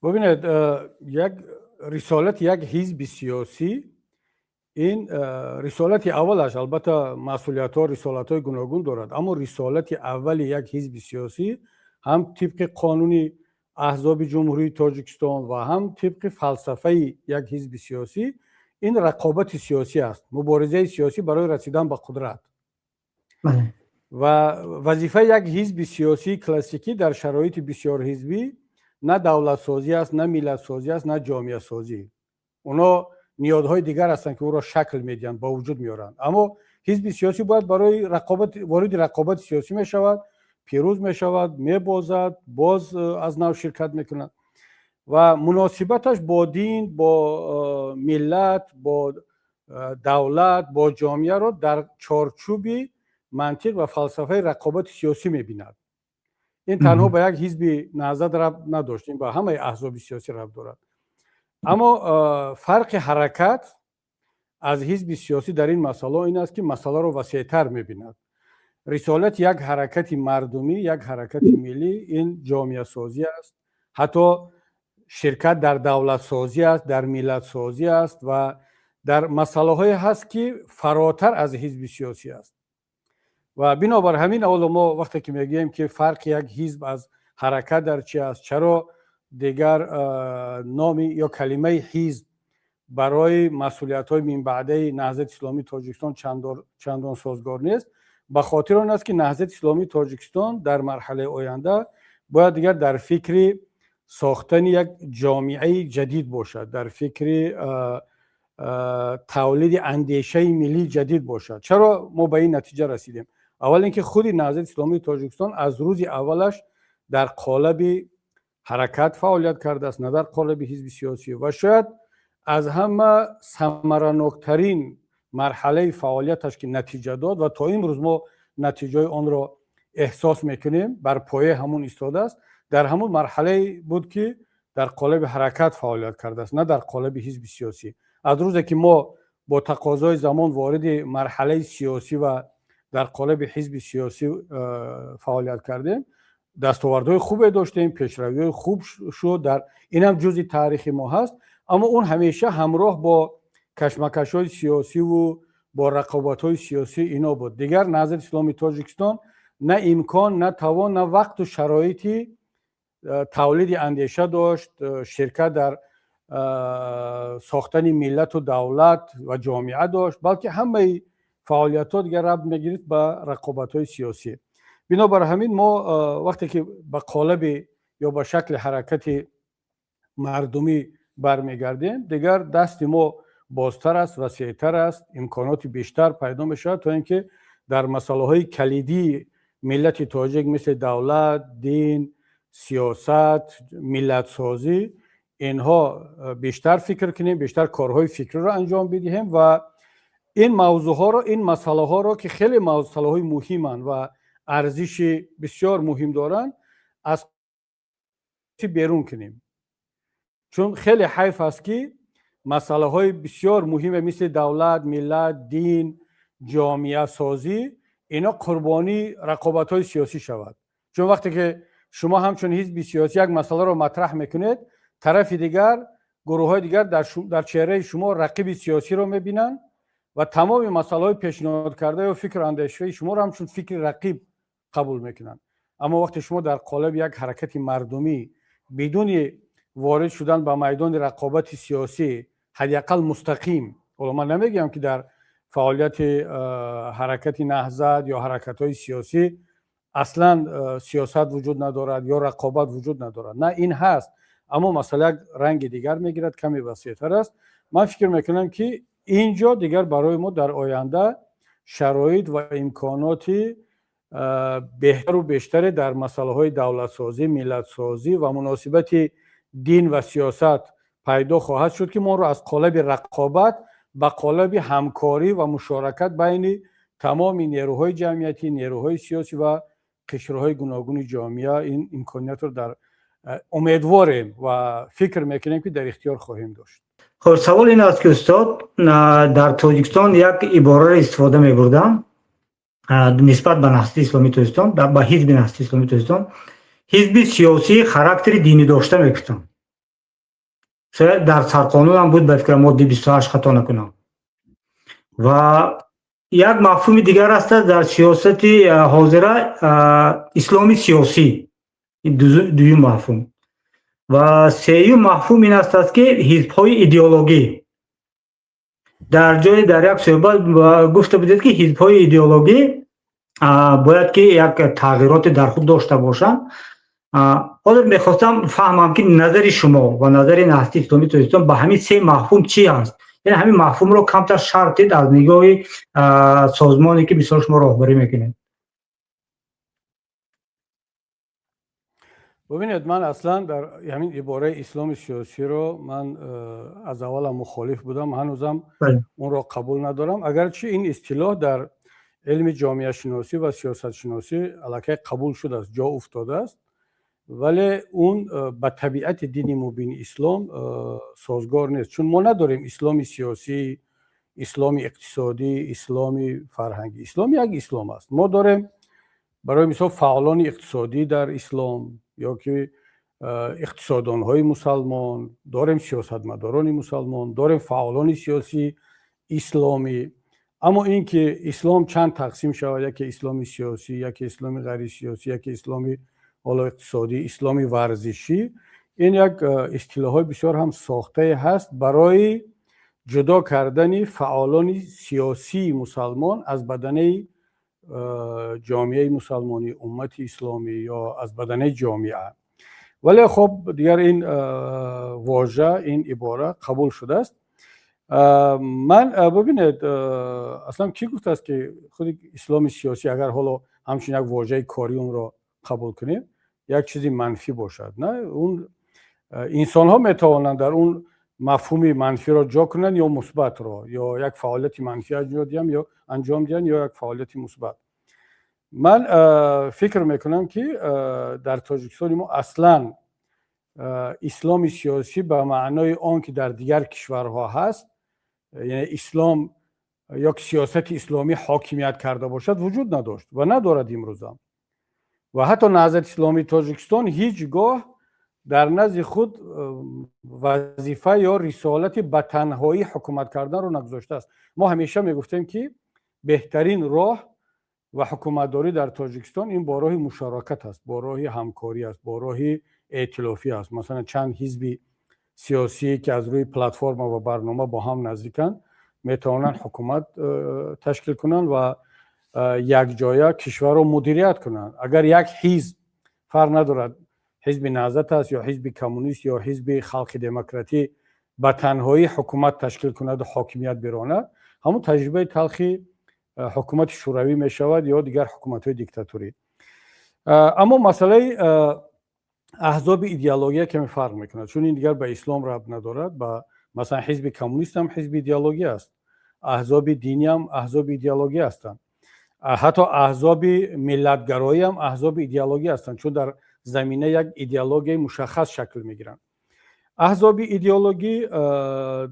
Бубинед, як рисолати як ҳизби сиёсӣ, ин рисолати аввалаш, албатта, масъулиятҳо, рисолатҳои гуногун дорад, аммо рисолати аввали як ҳизби сиёсӣ ҳам тибқи қонуни аҳзоби Ҷумҳурии Тоҷикистон ва ҳам тибқи фалсафаи як ҳизби сиёсӣ ин рақобати сиёсӣ аст, муборизаи сиёсӣ барои расидан ба қудрат. Ва вазифаи як ҳизби сиёсии классикӣ дар шароити бисёрҳизбӣ на давлатсозӣ аст, на миллатсозӣ аст, на ҷомеасозӣ. Оно ниёдҳои дигар ҳастанд, ки ӯро шакл медиҳанд, ба вуҷуд меоранд. Аммо ҳизби сиёсӣ бояд барои рақобат вориди рақобати сиёсӣ мешавад, пирӯз мешавад, мебозад, боз аз нав ширкат мекунад. Ва муносибаташ бо дин, бо миллат, бо давлат, бо ҷомеаро дар чорчӯби мантиқ ва фалсафаи рақобати сиёсӣ мебинад. Ин танҳо ба як ҳизби Наҳзат рабт надошт, ин ба ҳамаи аҳзоби сиёсӣ рабт дорад. Аммо фарқи ҳаракат аз ҳизби сиёсӣ дар ин масъала ин аст, ки масъаларо васеътар мебинад. Рисолати як ҳаракати мардумӣ, як ҳаракати миллӣ ин ҷомеасозӣ аст, ҳатто ширкат дар давлатсозӣ аст, дар миллатсозӣ аст ва дар масъалаҳое ҳаст, ки фаротар аз ҳизби сиёсӣ аст. Ва бинобар ҳамин, аввало мо вақте ки мегӯем, ки фарқи як ҳизб аз ҳаракат дар чи аст, чаро дигар номи ё калимаи ҳизб барои масъулиятҳои минбаъдаи Наҳзати Исломии Тоҷикистон чандон созгор нест, ба хотир он аст, ки Наҳзати Исломии Тоҷикистон дар марҳалаи оянда бояд дигар дар фикри сохтани як ҷомеаи ҷадид бошад, дар фикри тавлиди андешаи миллии ҷадид бошад. Чаро мо ба ин натиҷа расидем? Аввал ин ки худи Наҳзати Исломии Тоҷикистон аз рӯзи аввалаш дар қолаби ҳаракат фаъолият кардааст, на дар қолаби ҳизби сиёсӣ. Ва шояд аз ҳама самараноктарин марҳалаи фаъолияташ, ки натиҷа дод ва то имрӯз мо натиҷаи онро эҳсос мекунем, бар пояи ҳамун истодааст, дар ҳамун марҳалае буд, ки дар қолаби ҳаракат фаъолият кардааст, на дар қолаби ҳизби сиёсӣ. Аз рӯзе ки мо бо тақозои замон вориди марҳалаи сиёсӣ ва дар қолаби ҳизби сиёсӣ фаъолият кардем. Дастовардҳои хубе доштем, пешравиҳои хуб шуд, дар инам ҷузъи таърихи мо ҳаст, аммо он ҳамеша ҳамроҳ бо кашмакашҳои сиёсиву бо рақобатҳои сиёсӣ ино буд. Дигар Наҳзати Исломии Тоҷикистон на имкон, на тавон, на вақту шароити тавлиди андеша дошт, ширкат дар сохтани миллату давлат ва ҷомеа дошт, балки ҳамаи фаъолиятҳо дигар рабт мегирифт ба рақобатҳои сиёсӣ. Бинобар ҳамин мо вақте ки ба қолаби ё ба шакли ҳаракати мардумӣ бармегардем, дигар дасти мо бозтар аст, васеътар аст, имконоти бештар пайдо мешавад, то ин ки дар масъалаҳои калидии миллати тоҷик, мисли давлат, дин, сиёсат, миллатсозӣ, инҳо бештар фикр кунем, бештар корҳои фикриро анҷом бидиҳем ва ин мавзӯъҳоро, ин масъалаҳоро, ки хеле масъалаҳои муҳиманд ва арзиши бисёр муҳим доранд, аз берун кунем. Чун хеле ҳайф аст, ки масъалаҳои бисёр муҳиме, мисли давлат, миллат, дин, ҷомеасозӣ, ино қурбонии рақобатҳои сиёсӣ шавад. Чун вақте ки шумо ҳамчун ҳизби сиёсӣ як масъаларо матраҳ мекунед, тарафи дигар, гурӯҳҳои дигар дар чеҳраи шумо рақиби сиёсиро мебинанд ва тамоми масъалаҳои пешниҳод карда ё фикру андешаи шуморо ҳамчун фикри рақиб қабул мекунанд. Аммо вақте шумо дар қолаби як ҳаракати мардумӣ, бидуни ворид шудан ба майдони рақобати сиёсӣ, ҳадди ақал мустақим, ҳоло ман намегӯям, ки дар фаъолияти ҳаракати Наҳзат ё ҳаракатҳои сиёсӣ аслан сиёсат вуҷуд надорад ё рақобат вуҷуд надорад. На, ин ҳаст, аммо масъала як ранги дигар мегирад, каме васеътар аст. Ман фикр мекунам, ки ин ҷо дигар барои мо дар оянда шароит ва имконоти беҳтару бештаре дар масъалаҳои давлатсозӣ, миллатсозӣ ва муносибати дин ва сиёсат пайдо хоҳад шуд, ки моро аз қолаби рақобат ба қолаби ҳамкорӣ ва мушоракат байни тамоми нерӯҳои ҷамъиятӣ, нерӯҳои сиёсӣ ва қишрҳои гуногуни ҷомеа ин имкониятро дар умедворем ва фикр мекунем, ки дар ихтиёр хоҳем дошт. Хуб, савол ин аст, ки устод, дар Тоҷикистон як ибораро истифода мебурдам нисбат ба Наҳзати Исломии Тоҷикистон, ба ҳизби Наҳзати Исломии Тоҷикистон, ҳизби сиёсии характери динӣ дошта мегуфтам. Шояд дар сарқонунам буд, ба фикрам, моддаи 28, хато накунам. Ва як мафҳуми дигар аст дар сиёсати ҳозира, исломи сиёсӣ, дуюм мафҳум. Ва сеюм мафҳум ин аст, ки ҳизбҳои идеологӣ. Дар ҷое, дар як суҳбат гуфта будед, ки ҳизбҳои идеологӣ бояд ки як тағйироте дар худ дошта бошанд. Ҳозир мехостам фаҳмам, ки назари шумо ва назари Наҳзати Исломии Тоҷикистон ба ҳамин се мафҳум чӣ ҳаст. Яъне ҳамин мафҳумро камтар шарҳ дид аз нигоҳи созмоне, ки бисёр шумо роҳбарӣ мекунед. Бубинед, ман аслан дар ҳамин ибораи исломи сиёсиро ман аз аввалам мухолиф будам, ҳанӯзам онро қабул надорам, агарчи ин истилоҳ дар илми ҷомеашиносӣ ва сиёсатшиносӣ аллакай қабул шудааст, ҷо уфтодааст, вале он ба табиати дини мубини ислом созгор нест. Чун мо надорем исломи сиёсӣ, исломи иқтисодӣ, исломи фарҳангӣ. Ислом як ислом аст. Мо дорем, барои мисол, фаъолони иқтисодӣ дар ислом ё ки иқтисодонҳои мусалмон дорем, сиёсатмадорони мусалмон дорем, фаъолони сиёсии исломӣ. Аммо ин ки ислом чанд тақсим шавад, яке исломи сиёсӣ, яке исломи ғайрисиёсӣ, яке исломи ҳоло иқтисодӣ, исломи варзишӣ, ин як истилоҳҳои бисёр ҳам сохтае ҳаст барои ҷудо кардани фаъолони сиёсии мусалмон аз баданаи ҷомеаи мусалмонӣ, уммати исломӣ ё аз баданаи ҷомеа. Вале хоб, дигар ин вожа, ин ибора қабул шудааст. Ман, бубинед, аслан кӣ гуфтааст, ки худи исломи сиёсӣ, агар ҳоло ҳамчун як вожаи корӣ онро қабул кунем, як чизи манфӣ бошад? На, он инсонҳо метавонанд дар он мафҳуми манфиро ҷо кунанд ё мусбатро, ё як фаъолияти манфӣ анҷом диҳанд ё як фаъолияти мусбат. Ман фикр мекунам, ки дар Тоҷикистони мо аслан исломи сиёсӣ ба маънои он ки дар дигар кишварҳо ҳаст, яъне ислом ё сиёсати исломӣ ҳокимият карда бошад, вуҷуд надошт ва надорад имрӯзам. Ва ҳатто Наҳзати исломии Тоҷикистон ҳеҷ гоҳ дар назди худ вазифа ё рисолати ба танҳоӣ ҳукумат карданро нагузоштааст. Мо ҳамеша мегуфтем, ки беҳтарин роҳ ва ҳукуматдорӣ дар Тоҷикистон ин бо роҳи мушоракат аст, бо роҳи ҳамкорӣ аст, бо роҳи эътилофӣ аст. Масалан, чанд ҳизби сиёсие, ки аз рӯи платформа ва барнома бо ҳам наздиканд, метавонанд ҳукумат ташкил кунанд ва якҷоя кишварро мудирият кунанд. Агар як ҳизб, фарқ надорад, ҳизби Наҳзат аст ё ҳизби коммунист ё ҳизби Халқи Демократӣ, ба танҳоӣ ҳукумат ташкил кунаду ҳокимият биронад, ҳамун таҷрибаи талхи ҳукумати Шӯравӣ мешавад ё дигар ҳукуматҳои диктаторӣ. Аммо масъалаи аҳзоби идеология каме фарқ мекунад, чун ин дигар ба ислом рабт надорад. Ба масалан, ҳизби коммунист ҳам ҳизби идеологӣ аст, аҳзоби динӣ ҳам аҳзоби идеологӣ ҳастанд, ҳатто аҳзоби миллатгароӣ ҳам аҳзоби идеологӣ ҳастанд, чун дар замина як идеологияи мушаххас шакл мегиранд. Аҳзоби идеологӣ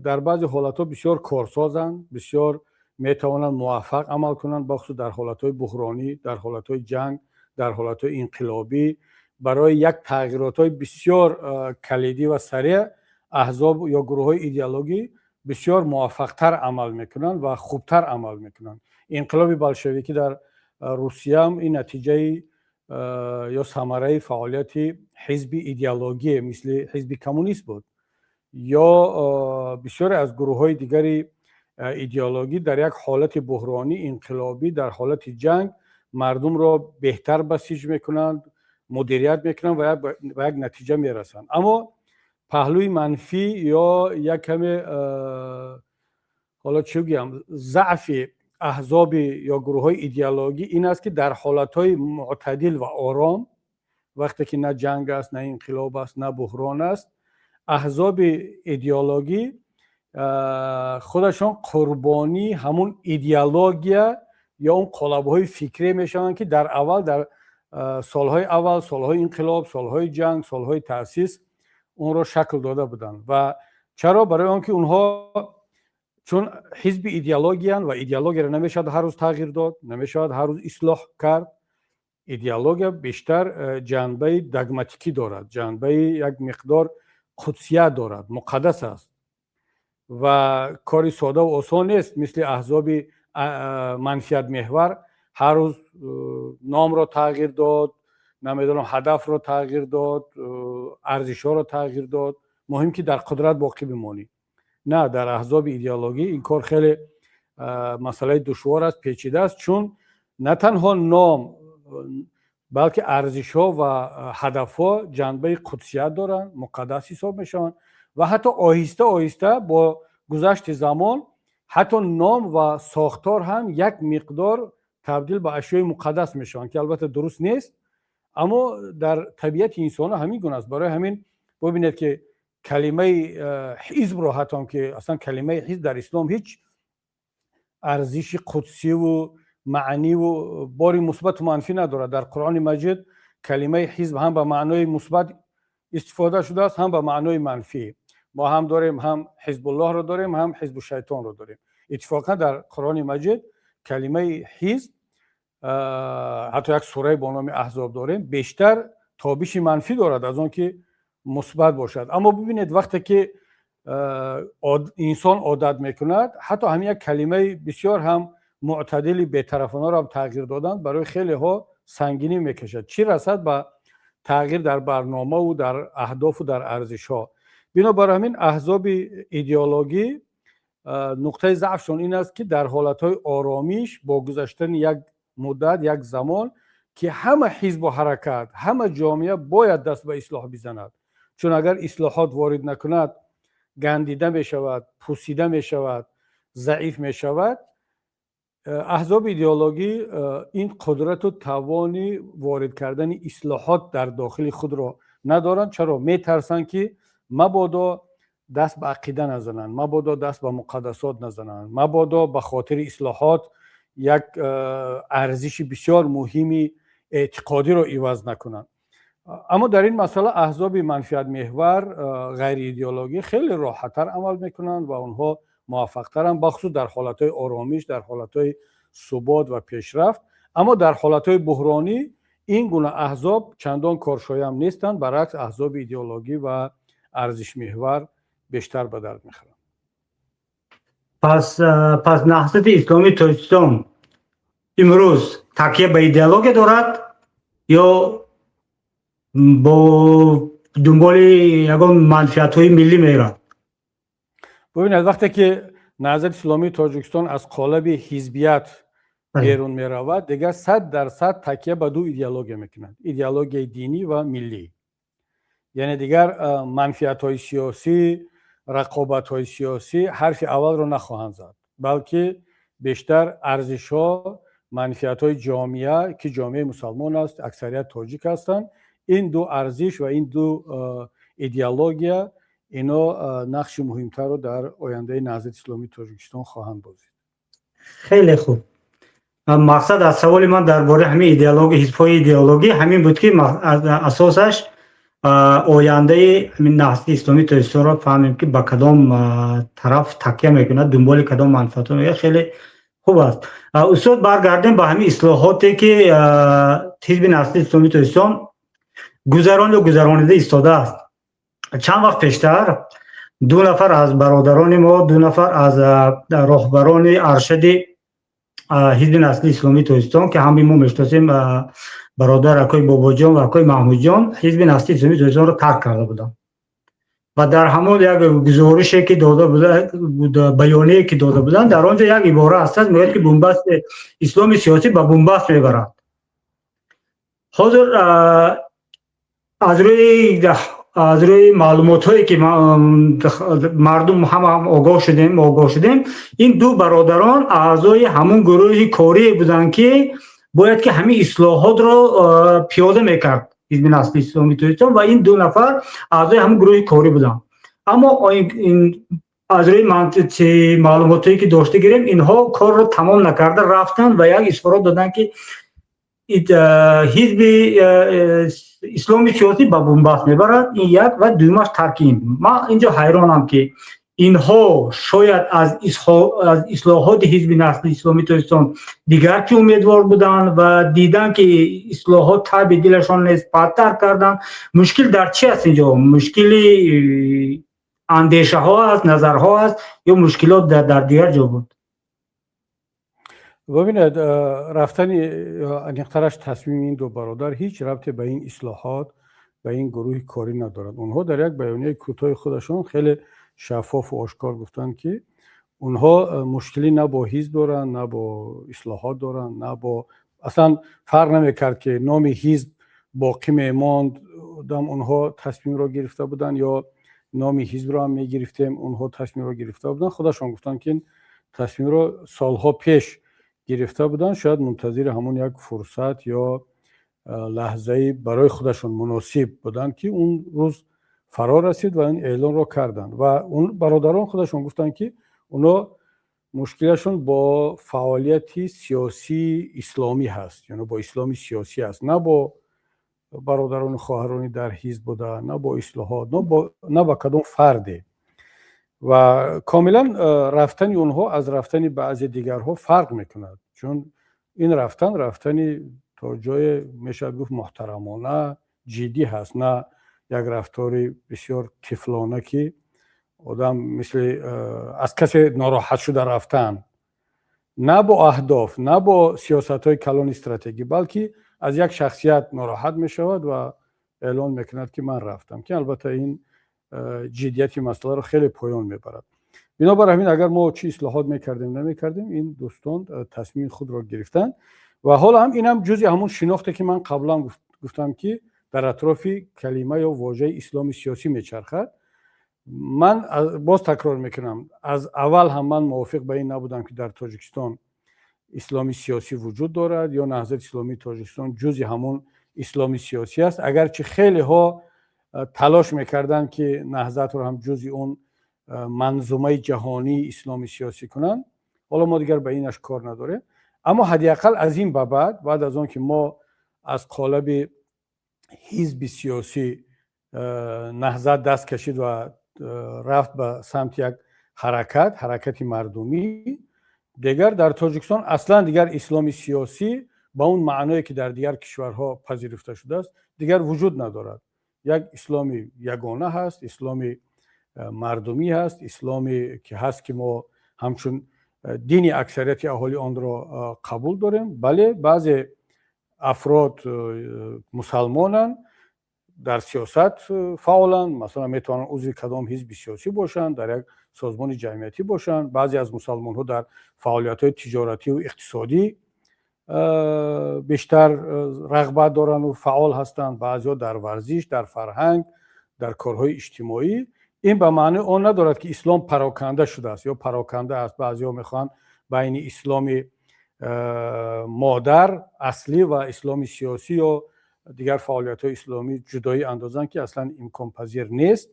дар баъзе ҳолатҳо бисёр корсозанд, бисёр метавонанд муваффақ амал кунанд, бахусус дар ҳолатҳои буҳронӣ, дар ҳолатҳои ҷанг, дар ҳолатҳои инқилобӣ. Барои як тағйиротҳои бисёр калидӣ ва сареъ аҳзоб ё гурӯҳҳои идеологӣ бисёр муваффақтар амал мекунанд ва хубтар амал мекунанд. Инқилоби болшевикӣ дар Русияам ин натиҷаи ё самараи фаъолияти ҳизби идеологие мисли ҳизби коммунист буд. Ё бисёре аз гурӯҳҳои дигари идеологӣ дар як ҳолати буҳронӣ, инқилобӣ, дар ҳолати ҷанг мардумро беҳтар басиҷ мекунанд, мудирият мекунанд ва ба як натиҷа мерасанд. Аммо паҳлӯи манфӣ ё як каме, ҳоло чӣ гӯям, заъфи аҳзоби ё гурӯҳҳои идеологӣ ин аст, ки дар ҳолатҳои мӯътадил ва ором, вақте ки на ҷанг аст, на инқилоб аст, на буҳрон аст, аҳзоби идеологӣ худашон қурбонии ҳамун идеология ё он қолабҳои фикрие мешаванд, ки дар аввал, дар солҳои аввал, солҳои инқилоб, солҳои ҷанг, солҳои таъсис онро шакл дода буданд. Ва чаро? Барои он ки онҳо чун ҳизби идеологиянд ва идеологияро намешавад ҳар рӯз тағйир дод, намешавад ҳар рӯз ислоҳ кард. Идеология бештар ҷанбаи догматикӣ дорад, ҷанбаи як миқдор қудсият дорад, муқаддас аст ва кори содаву осон нест, мисли аҳзоби манфиатмеҳвар ҳар рӯз номро тағйир дод, намедонам, ҳадафро тағйир дод, арзишҳоро тағйир дод, муҳим ки дар қудрат боқӣ бимонӣ. На, дар аҳзоби идеологӣ ин кор хеле масъалаи душвор аст, печида аст, чун на танҳо ном, балки арзишҳо ва ҳадафҳо ҷанбаи қудсият доранд, муқаддас ҳисоб мешаванд ва ҳатто оҳиста оҳиста бо гузашти замон ҳатто ном ва сохтор ҳам як миқдор табдил ба ашёи муқаддас мешаванд, ки албатта дуруст нест, аммо дар табиати инсонҳо ҳамин гуна аст. Барои ҳамин бубинед, ки калимаи ҳизбро ҳатто, ки аслан калимаи ҳизб дар ислом ҳеҷ арзиши қудсиву маъниву бори мусбату манфӣ надорад. Дар Қуръони Маҷид калимаи ҳизб ҳам ба маънои мусбат истифода шудааст, ҳам ба маънои манфӣ. Мо ҳам дорем, ҳам Ҳизбуллоҳро дорем, ҳам Ҳизбу Шайтонро дорем. Иттифоқан дар Қуръони Маҷид калимаи ҳизб, ҳатто як сурае бо номи Аҳзоб дорем, бештар тобиши манфӣ дорад аз он ки мусбат бошад. Аммо бибинед, вақте ки инсон одат мекунад, ҳатто ҳамин як калимаи бисёр ҳам мӯътадили бетарафонаро ҳам тағйир додан барои хелеҳо сангинӣ мекашад, чӣ расад ба тағйир дар барномаву дар аҳдофу дар арзишҳо. Бинобар ҳамин аҳзоби идеологӣ нуқтаи заъфшон ин аст, ки дар ҳолатҳои оромиш, бо гузаштани як муддат, як замон, ки ҳама ҳизбу ҳаракат, ҳама ҷомеа бояд даст ба ислоҳ бизанад, чун агар ислоҳот ворид накунад, гандида мешавад, пусида мешавад, заиф мешавад. Аҳзоби идеологӣ ин қудрату тавони ворид кардани ислоҳот дар дохили худро надоранд. Чаро? Метарсанд, ки мабодо даст ба ақида назананд, мабодо даст ба муқаддасот назананд, мабодо ба хотири ислоҳот як арзиши бисёр муҳими эътиқодиро иваз накунанд. Аммо дар ин масъала аҳзоби манфиатмеҳвар, ғайриидеологӣ хеле роҳаттар амал мекунанд ва онҳо муваффақтаранд, бахусус дар ҳолатҳои оромиш, дар ҳолатҳои субот ва пешрафт. Аммо дар ҳолатҳои буҳронӣ Ин гуна аҳзоб чандон коршоям нестанд, баръакс, аҳзоби идеологӣ ва арзишмеҳвар бештар ба дард мехӯранд. Пас Наҳзати Исломии Тоҷикистон имрӯз такя ба идеология дорад ё бо дунболи ягон манфиатҳои миллӣ меравад? Бубинед, вақте ки Наҳзати Исломии Тоҷикистон аз қолаби ҳизбият берун меравад, дигар 100% такя ба ду идеология мекунад: идеологияи динӣ ва миллӣ. Яъне дигар манфиатҳои сиёсӣ, рақобатҳои сиёсӣ ҳарфи аввалро нахоҳанд зад, балки бештар арзишҳо, манфиатҳои ҷомеа, ки ҷомеаи мусалмон аст, аксарият тоҷик ҳастанд. Ин ду арзиш ва ин ду идеология, ино нақши муҳимтарро дар ояндаи Наҳзати Исломии Тоҷикистон хоҳанд бозид. Хеле хуб. Мақсад аз саволи ман дар бораи ҳамин идеология, ҳизбҳои идеологӣ ҳамин буд, ки асосаш ояндаи ҳамин Наҳзати Исломии Тоҷикистонро фаҳмем, ки ба кадом тараф такя мекунад, дунболи кадом манфиатҳо меояд. Хеле хуб аст, устод. Баргардем ба ҳамин ислоҳоте, ки ҳизби Наҳзати Исломии Тоҷикистон гузарон ё гузаронида истодааст. Чанд вақт пештар ду нафар аз бародарони мо, ду нафар аз роҳбарони аршади ҳизби Наҳзати Исломии Тоҷикистон, ки ҳамаи мо мешиносем, бародар акои Бобоҷон ва акои Маҳмудҷон, ҳизби Наҳзати Исломии Тоҷикистонро тарк карда буданд ва дар ҳамон як гузорише, ки дода буда, баёние, ки дода буданд, дар он ҷо як ибора ҳаст, мегӯяд, ки бунбаст, исломи сиёсӣ ба бунбаст мебарад. Ҳозир аз рӯи маълумотҳое, ки мардум ҳама огоҳ шудем, ин ду бародарон аъзои ҳамон гурӯҳи корие буданд, ки бояд ки ҳамин ислоҳотро пиёда мекард ҳизби Наҳзати Исломии Тоҷикистон, ва ин ду нафар аъзои ҳамон гурӯҳи корӣ буданд. Аммо аз рӯи маълумотҳое, ки дошта гирем, инҳо корро тамом накарда рафтанд ва як изҳорот доданд, ки ҳизби исломи сиёсӣ ба бунбаст мебарад. Ин як ва дуюмаш тарки ин. Ман инҷо ҳайронам, ки инҳо шояд аз ислоҳоти ҳизби Наҳзати Исломии Тоҷикистон дигар чӣ умедвор буданд ва диданд, ки ислоҳот таби дилашон нест, баъд тарк карданд. Мушкил дар чи аст инҷо? Мушкили андешаҳо аст, назарҳо аст ё мушкилот дар дигар ҷо буд? Бубинед, рафтани, аниқтараш тасмими ин ду бародар ҳеҷ рабте ба ин ислоҳот, ба ин гурӯҳи корӣ надорад. Онҳо дар як баёнияи кӯтоҳи худашон хеле шаффофу ошкор гуфтанд, ки онҳо мушкилӣ на бо ҳизб доранд, на бо ислоҳот доранд, на бо аслан фарқ намекард, ки номи ҳизб боқӣ мемонд дам онҳо тасмимро гирифта буданд ё номи ҳизбро ҳам мегирифтем, онҳо тасмимро гирифта буданд. Худашон гуфтанд, ки ин тасмимро солҳо пеш гирифта буданд, шояд мунтазири ҳамон як фурсат ё лаҳзаи барои худашон муносиб буданд, ки он рӯз фаро расид ва ин эълонро карданд. Ва бародарон худашон гуфтанд, ки онҳо мушкилашон бо фаъолияти сиёсии исломӣ ҳаст, яъне бо исломи сиёсӣ аст, на бо бародарону хоҳарони дар ҳизб буда, на бо ислоҳот, на ба кадом фарде. Ва комилан рафтани онҳо аз рафтани баъзе дигарҳо фарқ мекунад, чун ин рафтан рафтани то ҷое мешавад гуфт муҳтарамона, ҷиддӣ ҳаст, на як рафтори бисёр тифлона, ки одам мисли аз касе нороҳат шуда рафтан, на бо аҳдоф, на бо сиёсатҳои калони стратегӣ, балки аз як шахсият нороҳат мешавад ва эълон мекунад, ки ман рафтам, ки албатта ин ҷиддияти масъаларо хеле поён мебарад. Бинобар ҳамин, агар мо чӣ ислоҳот мекардем, намекардем, ин дӯстон тасмими худро гирифтанд. Ва ҳоло ҳам инам ҷузъи ҳамон шинохте, ки ман қаблан гуфтам, ки дар атрофи калима ё вожаи исломи сиёсӣ мечархад. Ман боз такрор мекунам, аз аввал ҳам ман мувофиқ ба ин набудам, ки дар Тоҷикистон исломи сиёсӣ вуҷуд дорад ё Наҳзати Исломии Тоҷикистон ҷузъи ҳамон исломи сиёсӣ аст, агарчи хелеҳо талош мекарданд, ки Наҳзатро ҳам ҷузъи он манзумаи ҷаҳонии исломи сиёсӣ кунанд. Ҳоло мо дигар ба инаш кор надорем, аммо ҳадди ақал аз ин ба баъд, баъд аз он ки мо аз қолаби ҳизби сиёсӣ Наҳзат даст кашид ва рафт ба самти як ҳаракат, ҳаракати мардумӣ, дигар дар Тоҷикистон аслан дигар исломи сиёсӣ Ба он маъное, ки дар дигар кишварҳо пазируфта шудааст, дигар вуҷуд надорад. Як исломи ягона ҳаст, исломи мардумӣ ҳаст, исломе ки ҳаст, ки мо ҳамчун дини аксарияти аҳолӣ онро қабул дорем. Бале, баъзе афрод мусалмонанд, дар сиёсат фаъоланд, масалан, метавонанд узви кадом ҳизби сиёсӣ бошанд, дар як созмони ҷамъиятӣ бошанд. Баъзе аз мусалмонҳо дар фаъолиятҳои тиҷоративу иқтисодӣ бештар рағбат доранд фаъол ҳастанд, баъзеҳо дар варзиш, дар фарҳанг, дар корҳои иҷтимоӣ. Ин ба маънои он надорад, ки ислом пароканда шудааст ё пароканда аст. Баъзеҳо мехоҳанд байни исломи модар, аслӣ ва исломи сиёсӣ ё дигар фаъолиятҳои исломӣ ҷудоӣ андозанд, ки аслан имконпазир нест,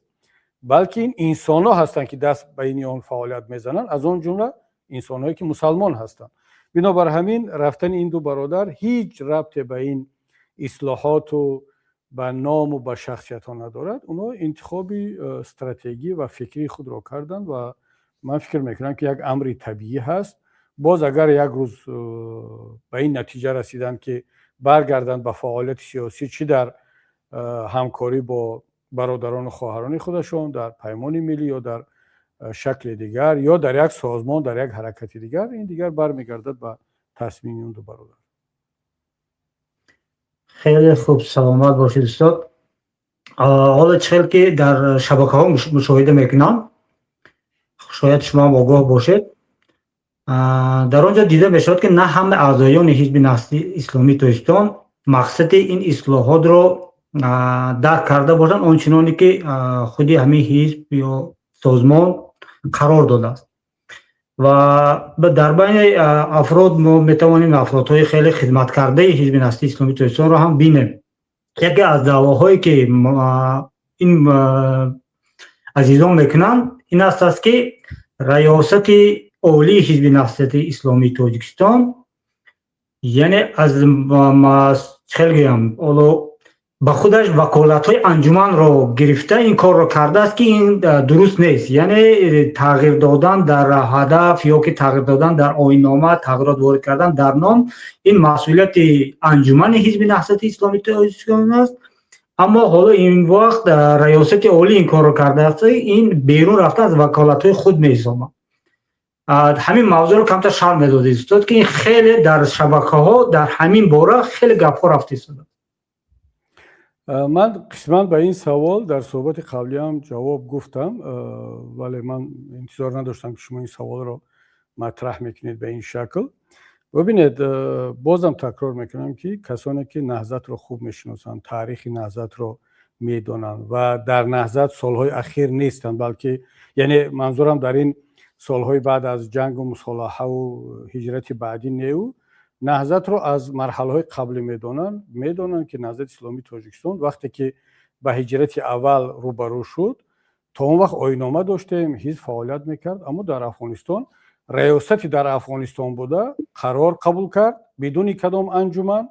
балки ин инсонҳо ҳастанд, ки даст байни он фаъолият мезананд, аз он ҷумла инсонҳое, ки мусалмон ҳастанд. Бинобар ҳамин, рафтани ин ду бародар ҳеҷ рабте ба ин ислоҳоту ба ному ба шахсиятҳо надорад. Онҳо интихоби стратегӣ ва фикрии худро карданд ва ман фикр мекунам, ки як амри табиӣ ҳаст. Боз агар як рӯз ба ин натиҷа расиданд, ки баргарданд ба фаъолияти сиёсӣ, чӣ дар ҳамкорӣ бо бародарону хоҳарони худашон дар Паймони миллӣ ё дар шакли дигар, ё дар як созмон, дар як ҳаракати дигар, ин дигар бармегардад ба тасмими он ду бародар. Хеле хуб, саломат бошед, устод. Ҳоло чӣ хел ки дар шабакаҳо мушоҳида мекунам, шояд шумоам огоҳ бошед, дар он ҷо дида мешавад, ки на ҳама аъзоёни Ҳизби Наҳзати Исломии Тоҷикистон мақсади ин ислоҳотро дарк карда бошанд, он чуноне ки худи ҳамин ҳизб ё созмон қарор додааст. Ва дар байни афрод мо метавонем афродҳои хеле хидматкардаи Ҳизби Наҳзати Исломии Тоҷикистонро ҳам бинем. Яке аз даъвоҳое, ки ин азизон мекунанд, ин аст, ки Раёсати Олии Ҳизби Наҳзати Исломии Тоҷикистон, яъне аз хел гӯям, ҳоло ба худаш ваколатҳои анҷуманро гирифта ин корро кардааст, ки ин дуруст нест. Яъне тағйир додан дар ҳадаф ё ки тағйир додан дар оиннома, тағйирот ворид кардан дар ном, ин масъулияти анҷумани Ҳизби Наҳзати Исломии Тоҷикистон аст. Аммо ҳоло ин вақт Раёсати Олӣ ин корро кардааст, ин берун рафта аз ваколатҳои худ меҳисобад. Ҳамин мавзӯъро камтар шарҳ медодед, устод, ки ин хеле дар шабакаҳо дар ҳамин бора хеле гапҳо рафта истодааст. Ман қисман ба ин савол дар суҳбати қаблиам ҷавоб гуфтам, вале ман интизор надоштам, ки шумо ин саволро матраҳ мекунед ба ин шакл. Бибинед, бозам такрор мекунам, ки касоне ки Наҳзатро хуб мешиносанд, таърихи Наҳзатро медонанд ва дар Наҳзат солҳои ахир нестанд, балки, яъне манзурам, дар ин солҳои баъд аз ҷангу мусолаҳаву ҳиҷрати баъдӣ неу, Наҳзатро аз марҳалаҳои қаблӣ медонанд, медонанд, ки Наҳзати Исломии Тоҷикистон вақте ки ба ҳиҷрати аввал рӯбарӯ шуд, то он вақт оиннома доштем, ҳизб фаъолият мекард. Аммо дар Афғонистон раёсати дар Афғонистон буда қарор қабул кард бидуни кадом анҷуман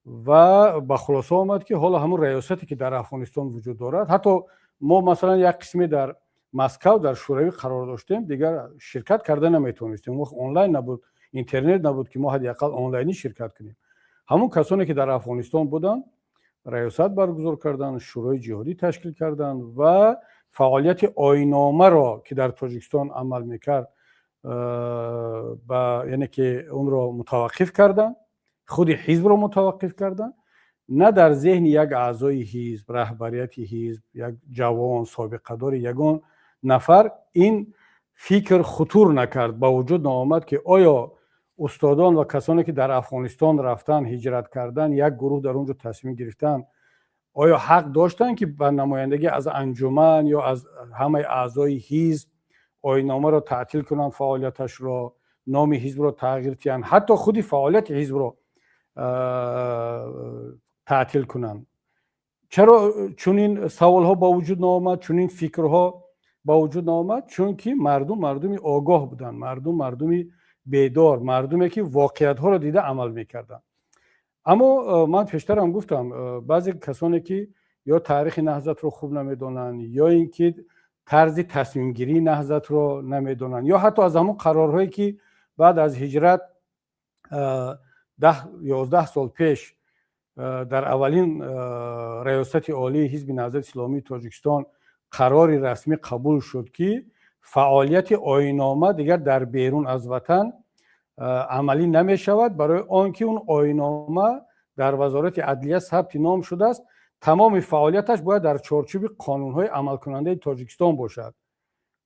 ва ба хулоса омад, ки ҳоло ҳамун раёсате, ки дар Афғонистон вуҷуд дорад, ҳатто мо, масалан, як қисме дар Москав, дар Шӯравӣ қарор доштем, дигар ширкат карда наметавонистем. Он вақт онлайн набуд, интернет набуд, ки мо ҳадди ақал онлайнӣ ширкат кунем. Ҳамун касоне, ки дар Афғонистон буданд, раёсат баргузор карданд, шӯрои ҷиҳодӣ ташкил карданд ва фаъолияти оинномаро, ки дар Тоҷикистон амал мекард, яъне ки онро мутаваққиф карданд, худи ҳизбро мутаваққиф карданд. На дар зеҳни як аъзои ҳизб, раҳбарияти ҳизб, як ҷавон собиқадори, ягон нафар ин фикр хутур накард, ба вуҷуд наомад, ки оё устодон ва касоне, ки дар Афғонистон рафтан, ҳиҷрат кардан, як гурӯҳ дар он ҷо тасмим гирифтанд, оё ҳақ доштанд, ки ба намояндагӣ аз анҷуман ё аз ҳамаи аъзои ҳизб оинномаро таътил кунанд, фаъолияташро, номи ҳизбро тағйир диҳанд, ҳатто худи фаъолияти ҳизбро таътил кунанд? Чаро чунин саволҳо ба вуҷуд наомад, чунин фикрҳо ба вуҷуд наомад? Чунки мардум мардуми огоҳ буданд, мардум мардуми бедор, мардуме, ки воқеиятҳоро дида амал мекарданд. Аммо ман пештарам гуфтам, баъзе касоне, ки ё таърихи Наҳзатро хуб намедонанд, ё ин ки тарзи тасмимгирии Наҳзатро намедонанд, ё ҳатто аз ҳамон қарорҳое, ки баъд аз ҳиҷрат 10, 11 сол пеш дар аввалин Раёсати Олии Ҳизби Наҳзати Исломии Тоҷикистон қарори расмӣ қабул шуд, ки фаъолияти оинома дигар дар берун аз ватан амалӣ намешавад, барои он ки он оинома дар Вазорати Адлия сабти ном шудааст, тамоми фаъолияташ бояд дар чорчӯби қонунҳои амалкунандаи Тоҷикистон бошад.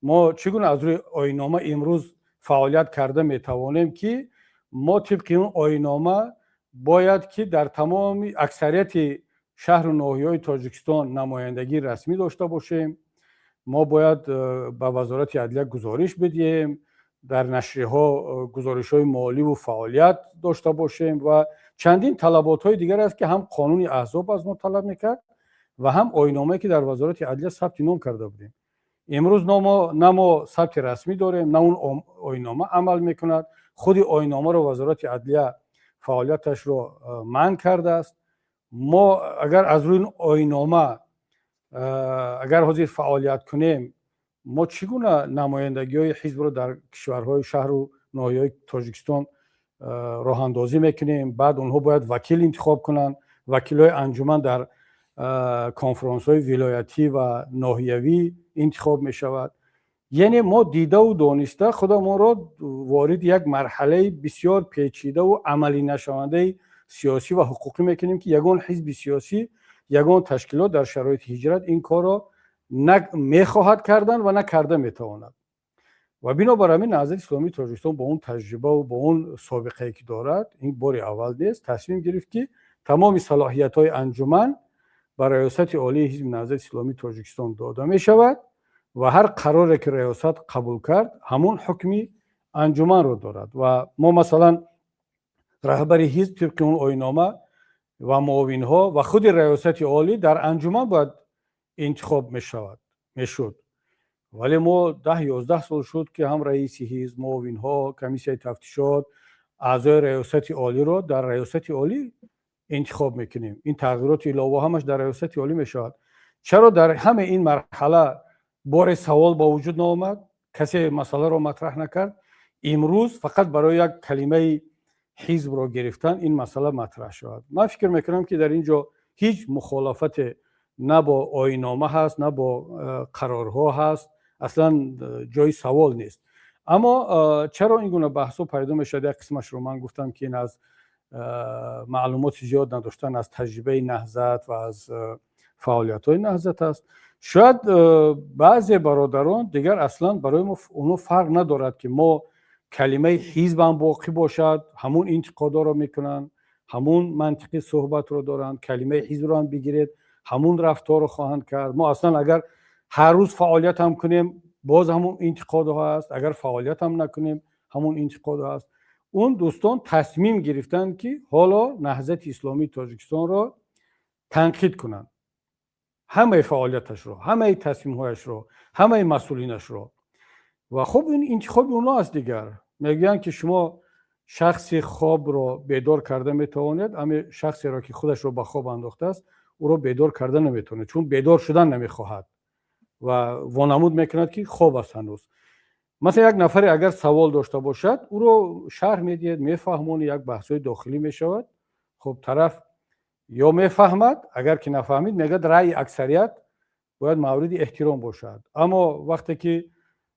Мо чӣ гуна аз рӯи оинома имрӯз фаъолият карда метавонем, ки мо тибқи он оинома бояд ки дар тамоми аксарияти шаҳру ноҳияҳои Тоҷикистон намояндагии расмӣ дошта бошем, мо бояд ба Вазорати Адлия гузориш бидиҳем, дар нашрияҳо гузоришҳои моливу фаъолият дошта бошем ва чандин талаботҳои дигар аст, ки ҳам қонуни аҳзоб аз мо талаб мекард ва ҳам оиномае, ки дар Вазорати Адлия сабти ном карда будем. Имрӯз на мо сабти расмӣ дорем, на он оинома амал мекунад. Худи оиномаро Вазорати Адлия фаъолияташро манъ кардааст. Мо агар аз рӯи оинома агар ҳозир фаъолият кунем, мо чӣ гуна намояндагиҳои ҳизбро дар кишварҳои шаҳру ноҳияҳои Тоҷикистон роҳандозӣ мекунем? Баъд онҳо бояд вакил интихоб кунанд. Вакилҳои анҷуман дар конфронсҳои вилоятӣ ва ноҳиявӣ интихоб мешавад. Яъне мо дидаву дониста худамонро вориди як марҳалаи бисёр печидаву амалӣ нашавандаи сиёсӣ ва ҳуқуқӣ мекунем, ки ягон ҳизби сиёсӣ, ягон ташкилот дар шароити ҳиҷрат ин корро на мехоҳад кардан ва на карда метавонад. Ва бинобар ҳамин Наҳзати Исломии Тоҷикистон бо он таҷрибаву бо он собиқае, ки дорад, ин бори аввал нест, тасмим гирифт, ки тамоми салоҳиятҳои анҷуман ба Раёсати Олии Ҳизби Наҳзати Исломии Тоҷикистон дода мешавад ва ҳар қароре, ки раёсат қабул кард, ҳамон ҳукми анҷуманро дорад. Ва мо, масалан, раҳбари ҳизб тибқи он оинома ва муовинҳо ва худи Раёсати Олӣ дар анҷуман бояд интихоб мешавад мешуд, вале мо 10, 11 сол шуд, ки ҳам раиси ҳизб, муовинҳо, комиссияи тафтишот, аъзои Раёсати Олиро дар Раёсати Олӣ интихоб мекунем. Ин тағйироти илова ҳамаш дар Раёсати Олӣ мешавад. Чаро дар ҳамаи ин марҳала боре савол ба вуҷуд наомад, касе масъаларо матраҳ накард? Имрӯз фақат барои як калимаи ҳизбро гирифтан ин масъала матраҳ шавад. Ман фикр мекунам, ки дар ин ҷо ҳеҷ мухолафате на бо оинома ҳаст, на бо қарорҳо ҳаст, аслан ҷои савол нест. Аммо чаро ин гуна баҳсҳо пайдо мешавад? Як қисмашро ман гуфтам, ки ин аз маълумоти зиёд надоштан аз таҷрибаи Наҳзат ва аз фаъолиятҳои Наҳзат аст. Шояд баъзе бародарон дигар аслан барои мо онҳо фарқ надорад, ки мо калимаи ҳизбам боқӣ бошад, ҳамун интиқодҳоро мекунанд, ҳамун мантиқи суҳбатро доранд. Калимаи ҳизбро ҳам бигиред, ҳамун рафторро хоҳанд кард. Мо аслан агар ҳар рӯз фаъолият ҳам кунем, боз ҳамун интиқодҳо ҳаст, агар фаъолият ҳам накунем, ҳамун интиқодҳо ҳаст. Он дӯстон тасмим гирифтанд, ки ҳоло Наҳзати Исломии Тоҷикистонро танқид кунанд, ҳамаи фаъолияташро, ҳамаи тасмимҳояшро, ҳамаи масъулинашро. Ва хуб, ин интихоби онҳо аст. Дигар мегӯянд, ки шумо шахси хобро бедор карда метавонед, аммо шахсеро, ки худашро ба хоб андохтааст, ӯро бедор карда наметавонед, чун бедор шудан намехоҳад ва вонамуд мекунад, ки хоб аст ҳанӯз. Масалан, як нафаре агар савол дошта бошад, ӯро шарҳ медиҳед, мефаҳмонед, як баҳсҳои дохилӣ мешавад. Хуб, тараф ё мефаҳмад, агар ки нафаҳмид, мегӯяд, раъйи аксарият бояд мавриди эҳтиром бошад. Аммо вақте ки,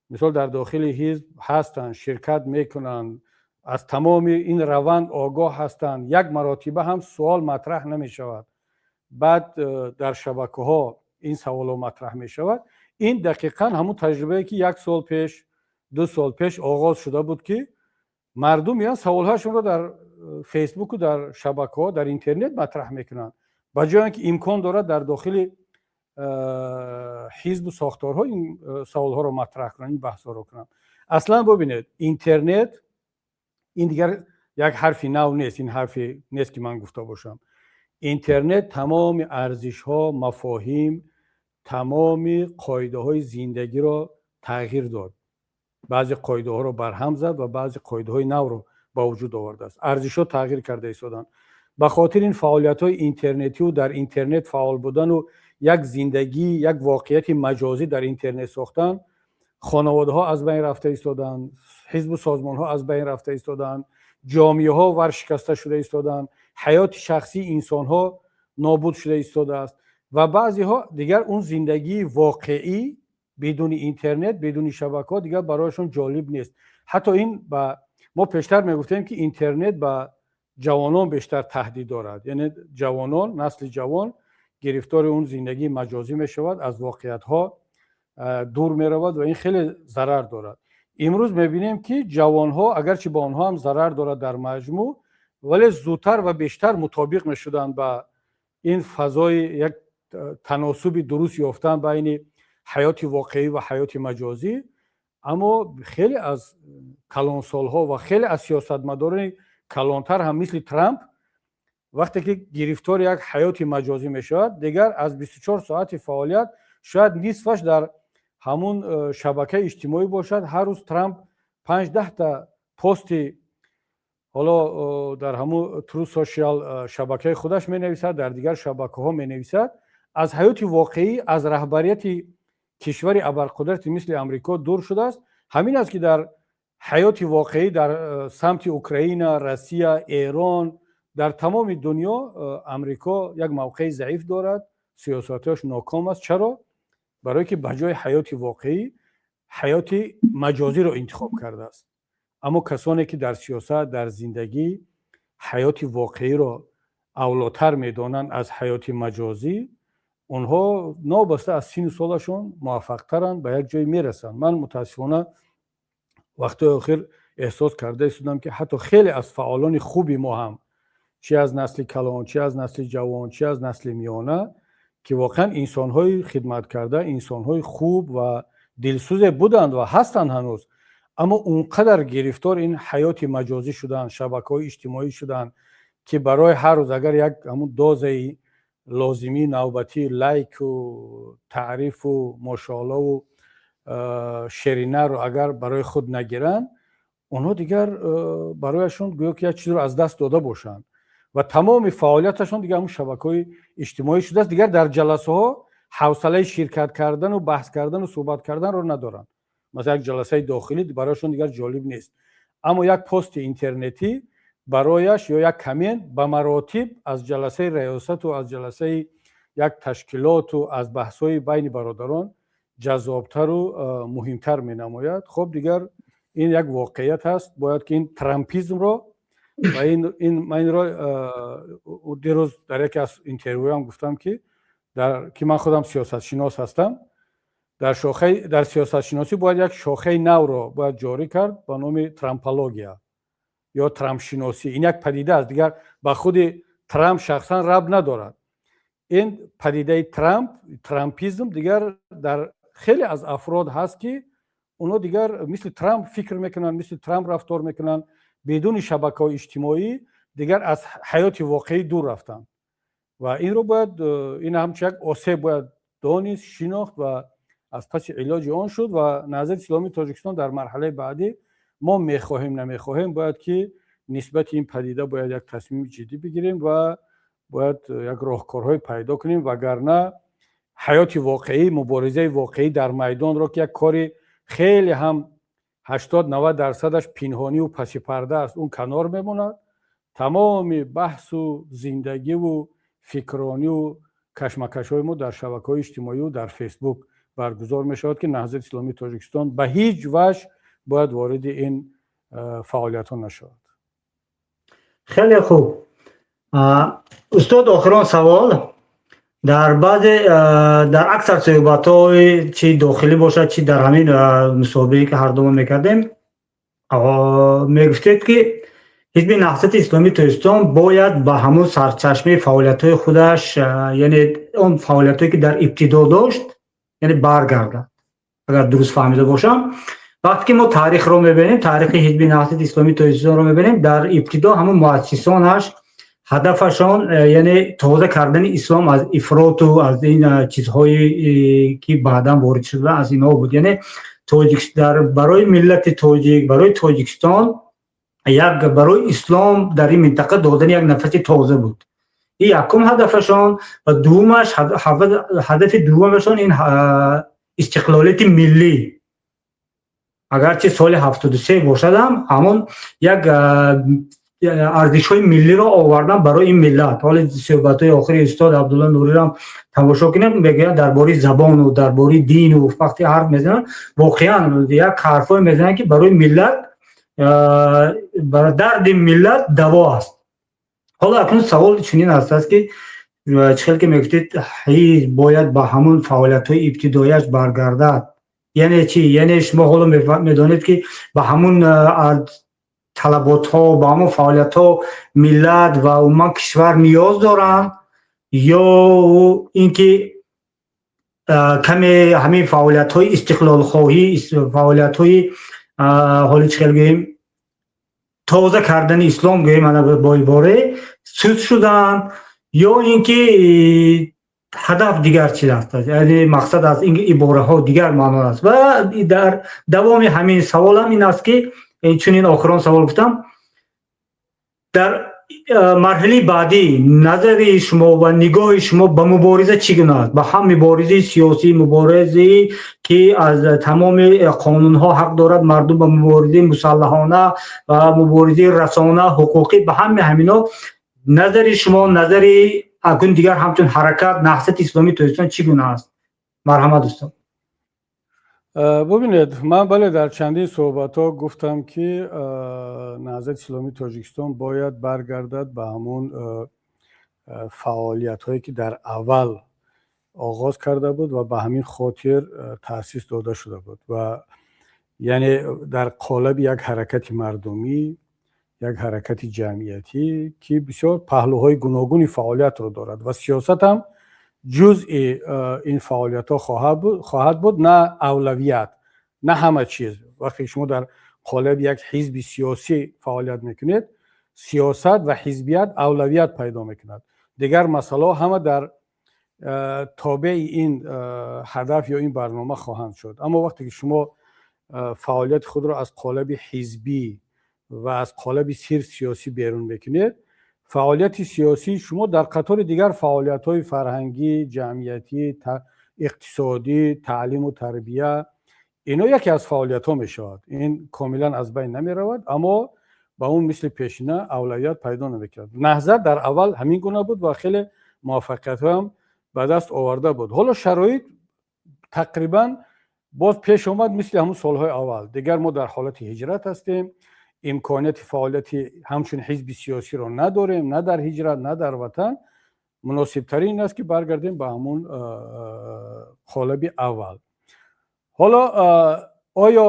мисол, дар дохили ҳизб ҳастанд, ширкат мекунанд, аз тамоми ин раванд огоҳ ҳастанд, як маротиба ҳам суол матраҳ намешавад, баъд дар шабакаҳо ин саволҳо матраҳ мешавад. Ин дақиқан ҳамун таҷрибае, ки як сол пеш, 2 сол пеш оғоз шуда буд, ки мардум меянд, саволҳояшонро дар Фейсбуку дар шабакаҳо, дар интернет матраҳ мекунанд, ба ҷое он ки имкон дорад дар дохили ҳизбу сохторҳо ин саволҳоро матраҳ кунанд, ин баҳсҳоро кунанд. Аслан бубинед, интернет ин дигар як ҳарфи нав нест, ин ҳарфе нест, ки ман гуфта бошам. Интернет тамоми арзишҳо, мафоҳим, тамоми қоидаҳои зиндагиро тағйир дод, баъзе қоидаҳоро барҳам зад ва баъзе қоидаҳои навро ба вуҷуд овардааст. Арзишҳо тағйир карда истоданд. Ба хотири ин фаъолиятҳои интернетиву дар интернет фаъол будану як зиндагӣ, як воқеияти маҷозӣ дар интернет сохтан, хонаводаҳо аз байн рафта истоданд, ҳизбу созмонҳо аз байн рафта истоданд. Ҷомеаҳо варшикаста шуда истодаанд, ҳаёти шахсии инсонҳо нобуд шуда истодааст ва баъзеҳо дигар он зиндагии воқеӣ бидуни интернет, бидуни шабакаҳо дигар барояшон ҷолиб нест. Ҳатто ин ба мо пештар мегуфтем, ки интернет ба ҷавонон бештар таҳдид дорад, яъне ҷавонон, насли ҷавон гирифтори он зиндагии маҷозӣ мешавад, аз воқеиятҳо дур меравад ва ин хеле зарар дорад. Имрӯз мебинем, ки ҷавонҳо, агарчи ба онҳо ҳам зарар дорад дар маҷмӯъ, вале зудтар ва бештар мутобиқ мешуданд ба ин фазои як таносуби дуруст ёфтан байни ҳаёти воқеӣ ва ҳаёти маҷозӣ. Аммо хеле аз калонсолҳо ва хеле аз сиёсатмадорони калонтар ҳам, мисли Трамп, вақте ки гирифтори як ҳаёти маҷозӣ мешавад, дигар аз 24 соати фаъолият шояд нисфаш дар ҳамун шабакаи иҷтимоӣ бошад. Ҳар рӯз Трамп 5-10 та пости ҳоло дар ҳамун Truth Social, шабакаи худаш, менависад, дар дигар шабакаҳо менависад. Аз ҳаёти воқеӣ, аз раҳбарияти кишвари абарқудрати мисли Амрико дур шудааст. Ҳамин аст, ки дар ҳаёти воқеӣ, дар самти Украина, Россия, Эрон, дар тамоми дунё Амрико як мавқеи заиф дорад, сиёсатҳояш ноком аст. Чаро? Барое ки ба ҷои ҳаёти воқеӣ ҳаёти маҷозиро интихоб кардааст. Аммо касоне ки дар сиёсат, дар зиндагӣ ҳаёти воқеиро авлотар медонанд аз ҳаёти маҷозӣ, онҳо новобаста аз синну солашон муваффақтаранд, ба як ҷое мерасанд. Ман мутаассифона вақтҳои охир эҳсос карда истодам, ки ҳатто хеле аз фаъолони хуби мо ҳам, чи аз насли калон, чи аз насли ҷавон, чи аз насли миёна, ки воқеан инсонҳои хидматкарда, инсонҳои хуб ва дилсӯзе буданд ва ҳастанд ҳанӯз, аммо он қадар гирифтор ин ҳаёти маҷозӣ шуданд, шабакаҳои иҷтимоӣ шуданд, ки барои ҳар рӯз агар як ҳамун дозаи лозимии навбатии лайку таърифу мошоаллову шеринаро агар барои худ нагиранд, онҳо дигар барояшон гӯё ки як чизро аз даст дода бошанд ва тамоми фаъолияташон дигар ҳамун шабакаҳои иҷтимоӣ шудааст. Дигар дар ҷаласаҳо ҳавсалаи ширкат кардану баҳс кардану суҳбат карданро надоранд. Масалан, як ҷаласаи дохилӣ барояшон дигар ҷолиб нест, аммо як пости интернетӣ барояш ё як коммент ба маротиб аз ҷаласаи раёсату аз ҷаласаи як ташкилоту аз баҳсҳои байни бародарон ҷаззобтару муҳимтар менамояд. Хоб, дигар ин як воқеият аст. Бояд ки ин трампизмро ва ин ман инро дирӯз дар яке аз интервюам гуфтам, ки дар ки ман худам сиёсатшинос ҳастам, дар шохаи дар сиёсатшиносӣ бояд як шохаи навро бояд ҷорӣ кард ба номи трампология ё трампшиносӣ. Ин як падида аст, дигар ба худи Трамп шахсан рабт надорад. Ин падидаи Трамп, трампизм дигар дар хеле аз афрод ҳаст, ки онҳо дигар мисли Трамп фикр мекунанд, мисли Трамп рафтор мекунанд, бидуни шабакаҳои иҷтимоӣ дигар аз ҳаёти воқеӣ дур рафтанд. Ва инро бояд, ин ҳамчун як осеб бояд донист, шинохт ва аз паси илоҷи он шуд. Ва Наҳзати Исломии Тоҷикистон дар марҳалаи баъдӣ, мо мехоҳем, намехоҳем, бояд ки нисбати ин падида бояд як тасмими ҷиддӣ бигирем ва бояд як роҳкорҳое пайдо кунем, вагарна ҳаёти воқеӣ, муборизаи воқеӣ дар майдонро, ки як кори хеле ҳам 80-90 дарсадаш пинҳониву пасипарда аст, он канор мемонад. Тамоми баҳсу зиндагиву фикрониву кашмакашҳои мо дар шабакаҳои иҷтимоию дар Фейсбук баргузор мешавад, ки Наҳзати Исломии Тоҷикистон ба ҳеҷ ваҷҳ бояд вориди ин фаъолиятҳо нашавад. Хеле хуб, устод. Охирон савол: дар баъзе, дар аксар суҳбатҳои, чи дохилӣ бошад, чи дар ҳамин мусоҳибае, ки ҳардумо мекардем, мегуфтед, ки Ҳизби Наҳзати Исломии Тоҷикистон бояд ба ҳамун сарчашмаи фаъолиятҳои худаш, яъне он фаъолиятҳое, ки дар ибтидо дошт, яъне баргардад, агар дуруст фаҳмида бошам. Вақте ки мо таърихро мебинем, таърихи Ҳизби Наҳзати Исломии Тоҷикистонро мебинем, дар ибтидо ҳамун муассисонаш ҳадафашон яъне тоза кардани ислом аз ифроту аз ин чизҳое, ки баъдан ворид шуда, аз инҳо буд. Яъне барои миллати тоҷик, барои Тоҷикистон, як барои ислом дар ин минтақа додани як нафаси тоза буд. Ин якум ҳадафашон ва дуввумаш, ҳадафи дуввумашон ин истиқлолияти миллӣ. Агарчи соли 73 бошадам, ҳамон як арзишҳои миллиро овардан барои ин миллат. Ҳоли суҳбатҳои охири устод Абдулло Нуриро тамошо кунем, мегӯянд дар бораи забону дар бораи дину вақте ҳарф мезананд, воқеан як ҳарфҳое мезананд, ки барои миллат, дарди миллат даво аст. Ҳоло акнун савол чунин аст, ки чӣ хел ки мегуфтед, ҳизб бояд ба ҳамон фаъолиятҳои ибтидояш баргардад, яъне чӣ? Яъне шумо ҳоло медонед, ки ба ҳамон талаботҳо, ба ҳамон фаъолиятҳо миллат ва умуман кишвар ниёз доранд ё ин ки каме ҳамин фаъолиятҳои истиқлолхоҳӣ, фаъолиятҳои ҳоли чӣ хел гӯем, тоза кардани ислом гӯем, ана бо иборае суст шуданд ё ин ки ҳадаф дигар чиз аст, яъне мақсад аз ин ибораҳо дигар маъно аст? Ва дар давоми ҳамин саволам ин аст, ки чунин охирон савол гуфтам, дар марҳилаи баъдӣ назари шумо ва нигоҳи шумо ба мубориза чӣ гуна аст, ба ҳам муборизаи сиёсӣ, муборизае ки аз тамоми қонунҳо ҳақ дорад мардум ба муборизаи мусаллаҳона ва муборизаи расона, ҳуқуқӣ, ба ҳами ҳамино назари шумо, назари акун дигар ҳамчун ҳаракат Наҳзати Исломии Тоҷикистон чӣ гуна аст? Марҳамат, устод. Бубинед, ман, бале, дар чандин суҳбатҳо гуфтам, ки Наҳзати Исломии Тоҷикистон бояд баргардад ба ҳамон фаъолиятҳое, ки дар аввал оғоз карда буд ва ба ҳамин хотир таъсис дода шуда буд, ва яъне дар қолаби як ҳаракати мардумӣ, як ҳаракати ҷамъиятӣ, ки бисёр паҳлӯҳои гуногуни фаъолиятро дорад ва сиёсат ҳам ҷузъи ин фаъолиятҳо хоҳад буд, на авлавият, на ҳама чиз. Вақте шумо дар қолаби як ҳизби сиёсӣ фаъолият мекунед, сиёсат ва ҳизбият авлавият пайдо мекунад, дигар масъалаҳо ҳама дар тобеи ин ҳадаф ё ин барнома хоҳанд шуд. Аммо вақте ки шумо фаъолияти худро аз қолаби ҳизбӣ ва аз қолаби сирф сиёсӣ берун мекунед, фаъолияти сиёсии шумо дар қатори дигар фаъолиятҳои фарҳангӣ, ҷамъиятӣ, иқтисодӣ, таълиму тарбия, ино яке аз фаъолиятҳо мешавад. Ин комилан аз байн намеравад, аммо ба он мисли пешина авлавият пайдо намекунад. Наҳзат дар аввал ҳамин гуна буд ва хеле муваффақиятҳоам ба даст оварда буд. Ҳоло шароит тақрибан боз пеш омад мисли ҳамун солҳои аввал. Дигар мо дар ҳолати ҳиҷрат ҳастем, имконияти фаъолияти ҳамчун ҳизби сиёсиро надорем, на дар ҳиҷрат, на дар ватан. Муносибтарин ин аст, ки баргардем ба ҳамун қолаби аввал. Ҳоло оё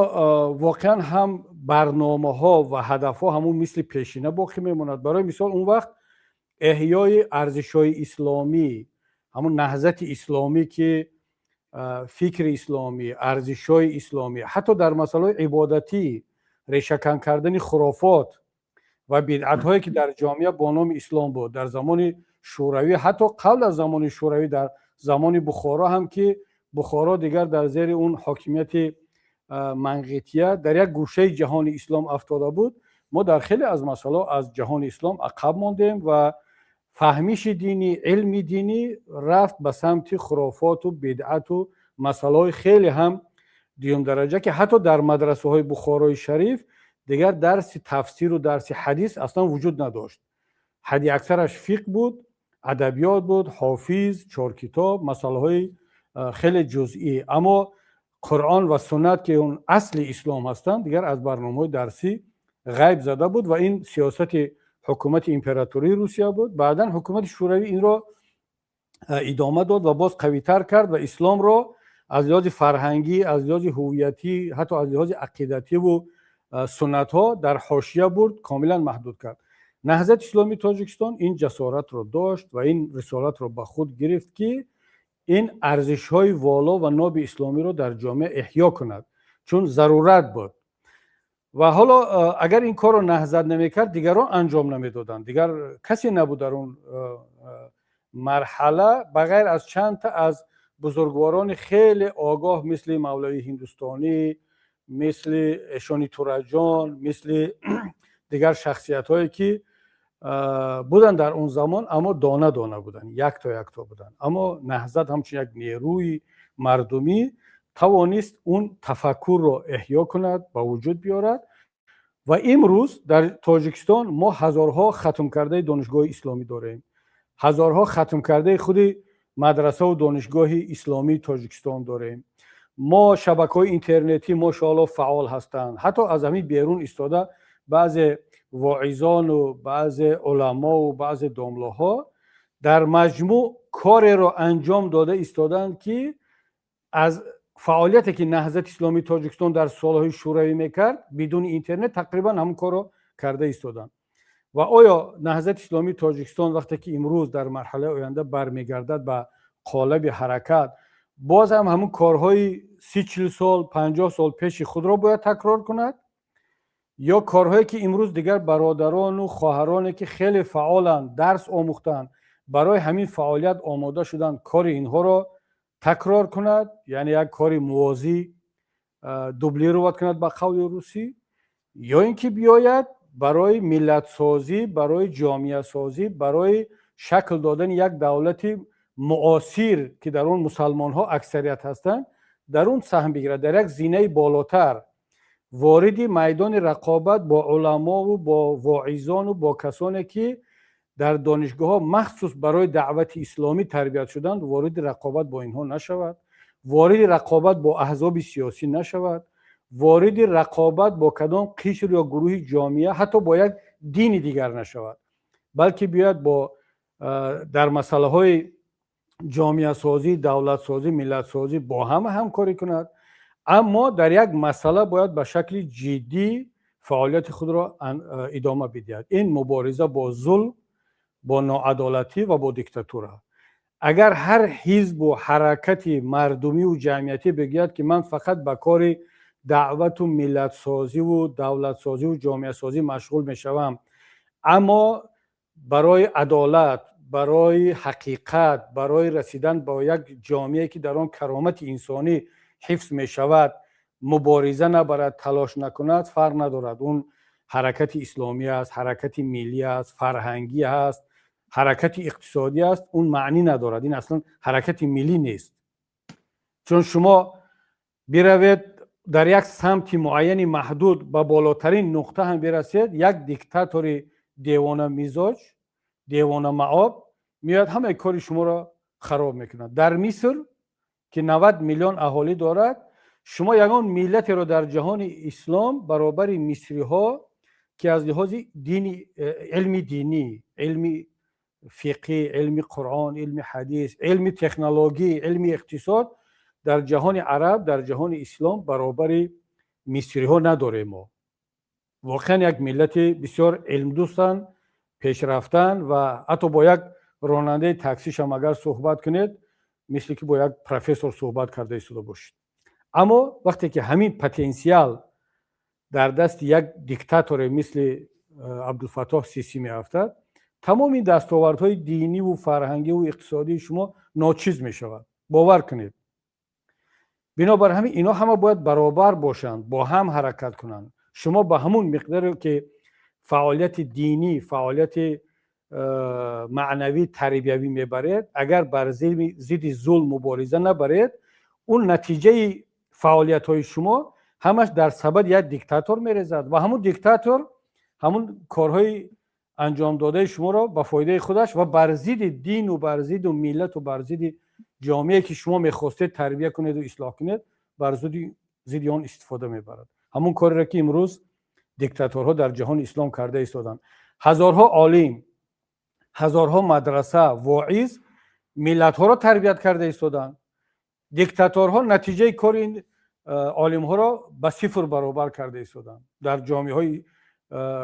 воқеан ҳам барномаҳо ва ҳадафҳо ҳамун мисли пешина боқӣ мемонад? Барои мисол, он вақт эҳёи арзишҳои исломӣ, ҳамун наҳзати исломӣ, ки фикри исломӣ, арзишҳои исломӣ, ҳатто дар масъалаҳои ибодатӣ решакан кардани хурофот ва бидъатҳое, ки дар ҷомеа бо номи ислом буд дар замони Шӯравӣ, ҳатто қабл аз замони Шӯравӣ, дар замони Бухоро ҳам, ки Бухоро дигар дар зери он ҳокимияти манғития дар як гӯшаи ҷаҳони ислом афтода буд, мо дар хеле аз масъалаҳо аз ҷаҳони ислом ақаб мондем ва фаҳмиши динӣ, илми динӣ рафт ба самти хурофоту бидъату масъалаҳои хеле ҳам дуюмдараҷа, ки ҳатто дар мадрасаҳои Бухорои Шариф дигар дарси тафсиру дарси ҳадис аслан вуҷуд надошт. Ҳадди аксараш фиқҳ буд, адабиёт буд, Ҳофиз, Чоркитоб, масъалаҳои хеле ҷузъӣ, аммо Қуръон ва суннат, ки он асли ислом ҳастанд, дигар аз барномаҳои дарсӣ ғайб зада буд. Ва ин сиёсати ҳукумати императории Русия буд. Баъдан ҳукумати Шӯравӣ инро идома дод ва боз қавитар кард ва исломро аз лиҳози фарҳангӣ, аз лиҳози ҳувиятӣ, ҳатто аз лиҳози ақидативу суннатҳо дар ҳошия бурд, комилан маҳдуд кард. Наҳзати Исломии Тоҷикистон ин ҷасоратро дошт ва ин рисолатро ба худ гирифт, ки ин арзишҳои воло ва ноби исломиро дар ҷомеа эҳё кунад, чун зарурат буд. Ва ҳоло агар ин корро Наҳзат намекард, дигарон анҷом намедоданд. Дигар касе набуд дар он марҳала, ба ғайр аз чандта аз бузургворони хеле огоҳ, мисли Мавлавии Ҳиндустонӣ, мисли Эшони Тураҷон, мисли дигар шахсиятҳое, ки буданд дар он замон, аммо дона дона буданд, якто якто буданд. Аммо Наҳзат ҳамчун як нерӯи мардумӣ Тавонист он тафаккурро эҳё кунад, ба вуҷуд биёрад. Ва имрӯз дар Тоҷикистон мо ҳазорҳо хатмкардаи донишгоҳи исломӣ дорем, ҳазорҳо хатмкардаи худи мадрасаву донишгоҳи исломии Тоҷикистон дорем. Мо шабакаҳои интернетӣ, мошоалло, фаъол ҳастанд. Ҳатто аз ҳамин берун истода баъзе воизону баъзе уламову баъзе домлоҳо дар маҷмӯъ кореро анҷом дода истодаанд, ки аз фаъолияте, ки Наҳзати исломии Тоҷикистон дар солҳои Шӯравӣ мекард, бидуни интернет тақрибан ҳамон корро карда истоданд. Ва оё Наҳзати исломии Тоҷикистон, вақте ки имрӯз дар марҳалаи оянда бармегардад ба қолаби ҳаракат, боз ҳам ҳамон корҳои 30, 40 сол, 50 сол пеши худро бояд такрор кунад ё корҳое, ки имрӯз дигар бародарону хоҳароне, ки хеле фаъоланд, дарс омӯхтанд, барои ҳамин фаъолият омода шуданд, кори инҳоро такрор кунад, яъне як кори мувозӣ, дублировать кунад, ба қавли русӣ, ё ин ки биёяд барои миллатсозӣ, барои ҷомеасозӣ, барои шакл додани як давлати муосир, ки дар он мусалмонҳо аксарият ҳастанд, дар он саҳм бигирад, дар як зинаи болотар вориди майдони рақобат бо уламову бо воизону бо касоне, ки дар донишгоҳҳо махсус барои даъвати исломӣ тарбият шуданд, вориди рақобат бо инҳо нашавад, вориди рақобат бо аҳзоби сиёсӣ нашавад, вориди рақобат бо кадом қишр ё гурӯҳи ҷомеа, ҳатто бо як дини дигар нашавад, балки биёяд бо дар масъалаҳои ҷомеасозӣ, давлатсозӣ, миллатсозӣ бо ҳама ҳамкорӣ кунад, аммо дар як масъала бояд ба шакли ҷиддӣ фаъолияти худро идома бидиҳад: ин мубориза бо зулм, бо ноадолатӣ ва бо диктатура. Агар ҳар ҳизбу ҳаракати мардумиву ҷамъиятӣ бигӯяд, ки ман фақат ба кори даъвату миллатсозиву давлатсозиву ҷомеасозӣ машғул мешавам, аммо барои адолат, барои ҳақиқат, барои расидан ба як ҷомеае, ки дар он каромати инсонӣ ҳифз мешавад, мубориза набарад, талош накунад, фарқ надорад, он ҳаракати исломӣ аст, ҳаракати миллӣ аст, фарҳангӣ аст, ҳаракати иқтисодӣ аст, он маънӣ надорад. Ин аслан ҳаракати миллӣ нест. Чун шумо биравед, дар як самти муайяни маҳдуд ба болотарин нуқта ҳам бирасед, як диктатори девонамизоҷ, девонамаоб меояд, ҳамаи кори шуморо хароб мекунад. Дар Миср, ки 90 миллион аҳолӣ дорад, шумо ягон миллатеро дар ҷаҳони ислом баробари мисриҳо, ки аз лиҳози дини, илми динӣ, илми фиқҳӣ, илми Қуръон, илми ҳадис, илми технологӣ, илми иқтисод дар ҷаҳони араб, дар ҷаҳони ислом баробари мисриҳо надорем мо. Воқеан як миллати бисёр илмдӯстанд, пешрафтанд ва ҳатто бо як ронандаи таксишам агар суҳбат кунед, мисли ки бо як профессор суҳбат карда истода бошед. Аммо вақте ки ҳамин потенсиал дар дасти як диктаторе мисли Абдулфаттоҳ Сисӣ меафтад, тамоми дастовардҳои диниву фарҳангиву иқтисодии шумо ночиз мешавад, бовар кунед. Бинобар ҳамин инҳо ҳама бояд баробар бошанд, бо ҳам ҳаракат кунанд. Шумо ба ҳамун миқдаре, ки фаъолияти динӣ, фаъолияти маънавӣ, тарбиявӣ мебаред, агар бар зидди зулм мубориза набаред, он натиҷаи фаъолиятҳои шумо ҳамаш дар сабади як диктатор мерезад ва ҳамун диктатор ҳамун корҳои анҷомдодаи шуморо ба фоидаи худаш ва бар зидди дину бар зидду миллату бар зидди ҷомеае, ки шумо мехостед тарбия кунеду ислоҳ кунед, бар зидди он истифода мебарад. Ҳамун кореро, ки имрӯз диктаторҳо дар ҷаҳони ислом карда истоданд. Ҳазорҳо олим, ҳазорҳо мадраса, воиз миллатҳоро тарбият карда истоданд. Диктаторҳо натиҷаи кори ин олимҳоро ба сифр баробар карда истоданд. Дар ҷомеаҳои,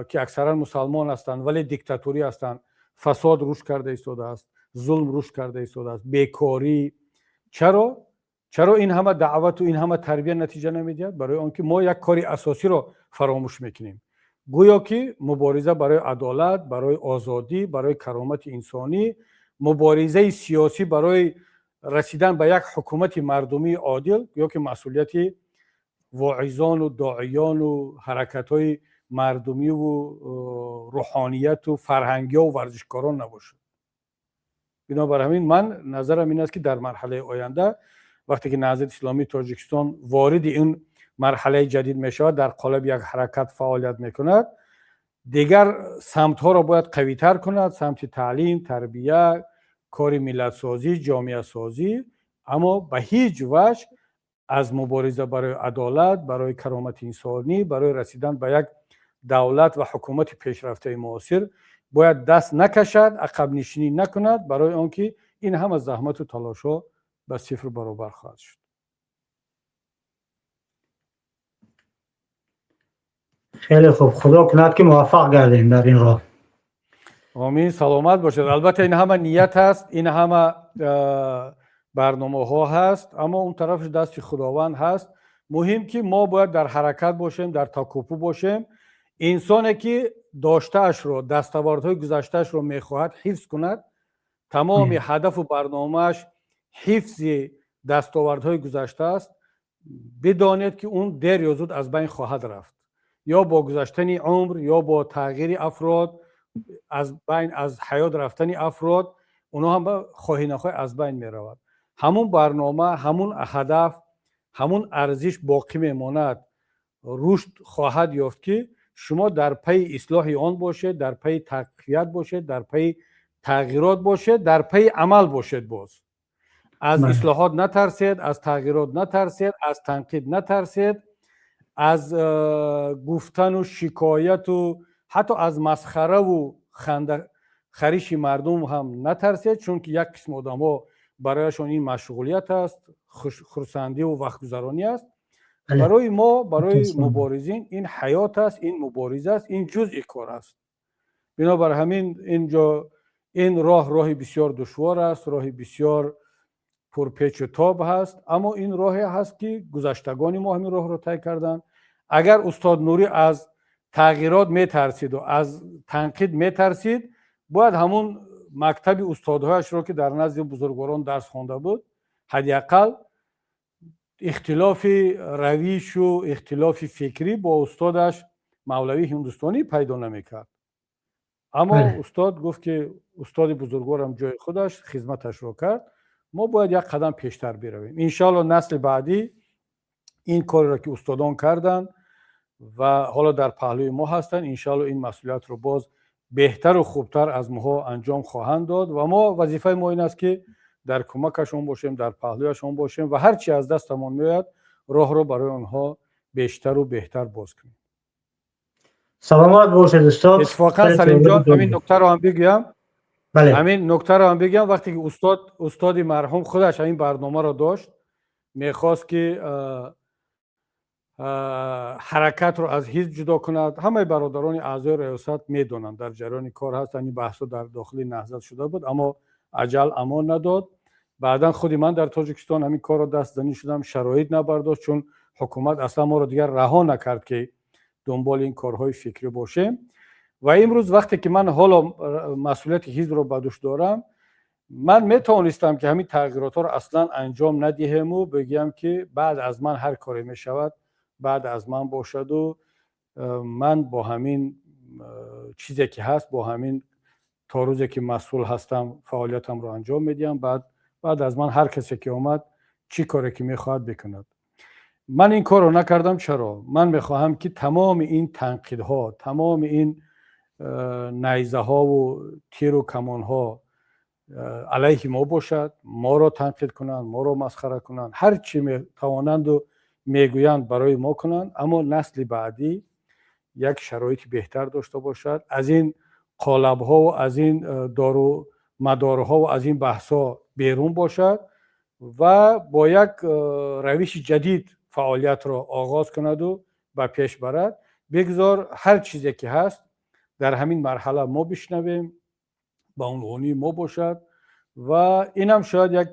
ки аксаран мусалмон ҳастанд, вале диктаторӣ ҳастанд, фасод рушд карда истодааст, зулм рушд карда истодааст, бекорӣ. Чаро ин ҳама даъвату ин ҳама тарбия натиҷа намедиҳад? Барои он ки мо як кори асосиро фаромӯш мекунем. Гӯё ки мубориза барои адолат, барои озодӣ, барои каромати инсонӣ, муборизаи сиёсӣ барои расидан ба як ҳукумати мардумии одил ё ки масъулияти воизону доиёну ҳаракатҳои мардумиву рӯҳонияту фарҳангиёву варзишкорон набошад. Бинобар ҳамин ман назарам ин аст, ки дар марҳалаи оянда Вақте ки Наҳзати Исломии Тоҷикистон вориди ин марҳалаи ҷадид мешавад, дар қолаби як ҳаракат фаъолият мекунад, дигар самтҳоро бояд қавитар кунад: самти таълим, тарбия, кори миллатсозӣ, ҷомеасозӣ, аммо ба ҳеҷ ваҷҳ аз мубориза барои адолат, барои каромати инсонӣ, барои расидан ба як давлат ва ҳукумати пешрафтаи муосир бояд даст накашад, ақабнишинӣ накунад, барои он ки ин ҳама заҳмату талошҳо ба сифр баробар хоҳад шуд. Хеле хуб, Худо кунад, ки муваффақ гардем дар ин роҳ. Омин, саломат бошед. Албатта, ин ҳама ният аст, ин ҳама барномаҳо ҳаст, аммо он тарафаш дасти Худованд ҳаст. Муҳим, ки мо бояд дар ҳаракат бошем, дар такопӯ бошем. Инсоне ки доштаашро, дастовардҳои гузаштаашро мехоҳад ҳифз кунад, тамоми ҳадафу барномааш ҳифзи дастовардҳои гузашта аст, бидонед, ки он дер ё зуд аз байн хоҳад рафт, ё бо гузаштани умр, ё бо тағйири афрод, аз байн, аз ҳаёт рафтани афрод, онҳо ҳам хоҳӣ нахоҳӣ аз байн меравад. Ҳамун барнома, ҳамун ҳадаф, ҳамун арзиш боқӣ мемонад, рушд хоҳад ёфт, ки шумо дар пайи ислоҳи он бошед, дар пайи тақвият бошед, дар пайи тағйирот бошед, дар пайи амал бошед. Боз аз ислоҳот натарсед, аз тағйирот натарсед, аз танқид натарсед, аз гуфтану шикояту ҳатто аз масхараву ханда хариши мардум ҳам натарсед, чунки як қисм одамҳо барояшон ин машғулият аст, хурсандиву вақтгузаронӣ аст. Барои мо, барои муборизин, ин ҳаёт аст, ин мубориза аст, ин ҷузъи кор аст. Бинобар ҳамин, инҷо ин роҳ роҳи бисёр душвор аст, роҳи бисёр пурпечу тоб ҳаст, аммо ин роҳе ҳаст, ки гузаштагони мо ҳамин роҳро тай карданд. Агар устод Нурӣ аз тағйирот метарсиду аз танқид метарсид, бояд ҳамун мактаби устодҳояшро, ки дар назди бузургворон дарс хонда буд, ҳадди ақал ихтилофи равишу ихтилофи фикрӣ бо устодаш Мавлавии Ҳиндустонӣ пайдо намекард. Аммо устод гуфт, ки устоди бузургворам ҷои худаш хизматашро кард, мо бояд як қадам пештар биравем. Иншоалло, насли баъдӣ ин кореро, ки устодон карданд ва ҳоло дар паҳлӯи мо ҳастанд, иншоалло, ин масъулиятро боз беҳтару хубтар аз моҳо анҷом хоҳанд дод. Ва мо, вазифаи мо ин аст, ки дар кӯмакашон бошем, дар паҳлӯяшон бошем ва ҳар чи аз дастамон меояд, роҳро барои онҳо бештару беҳтар боз кунем. Саломат бошед, устод. Иттифоқан, Салимҷон, ҳамин нуктаро ҳам бигӯям, ҳамин нуктаро ҳам бигӯям. Вақте ки устоди марҳум худаш ҳамин барномаро дошт, мехост, ки ҳаракатро аз ҳизб ҷудо кунад. Ҳамаи бародарони аъзои риёсат медонанд, дар ҷараёни кор ҳастанд, ин баҳсҳо дар дохили Наҳзат шуда буд, аммо аҷал амон надод. Баъдан худи ман дар Тоҷикистон ҳамин корро дастзанӣ шудам, шароит набардошт, чун ҳукумат аслан моро дигар раҳо накард, ки дунболи ин корҳои фикрӣ бошем. Ва имрӯз, вақте ки ман ҳоло масъулияти ҳизбро ба дӯш дорам, ман метавонистам, ки ҳамин тағйиротҳоро аслан анҷом надиҳему бигӯям, ки баъд аз ман ҳар коре мешавад, баъд аз ман бошаду ман бо ҳамин чизе ки ҳаст, бо ҳамин то рӯзе ки масъул ҳастам, фаъолиятамро анҷом медиҳам, баъд аз ман ҳар касе ки омад, чӣ коре ки мехоҳад, бикунад. Ман ин корро накардам. Чаро? Ман мехоҳам, ки тамоми ин танқидҳо, тамоми ин найзаҳову тиру камонҳо алайҳи мо бошад, моро танқид кунанд, моро масхара кунанд, ҳар чӣ метавонанду мегӯянд, барои мо кунанд, аммо насли баъдӣ як шароити беҳтар дошта бошад, аз ин қолабҳову аз ин дору мадорҳову аз ин баҳсҳо берун бошад ва бо як равиши ҷадид фаъолиятро оғоз кунаду ба пеш барад. Бигзор ҳар чизе ки ҳаст, дар ҳамин марҳала мо бишнавем, ба унвони мо бошад ва инам шояд як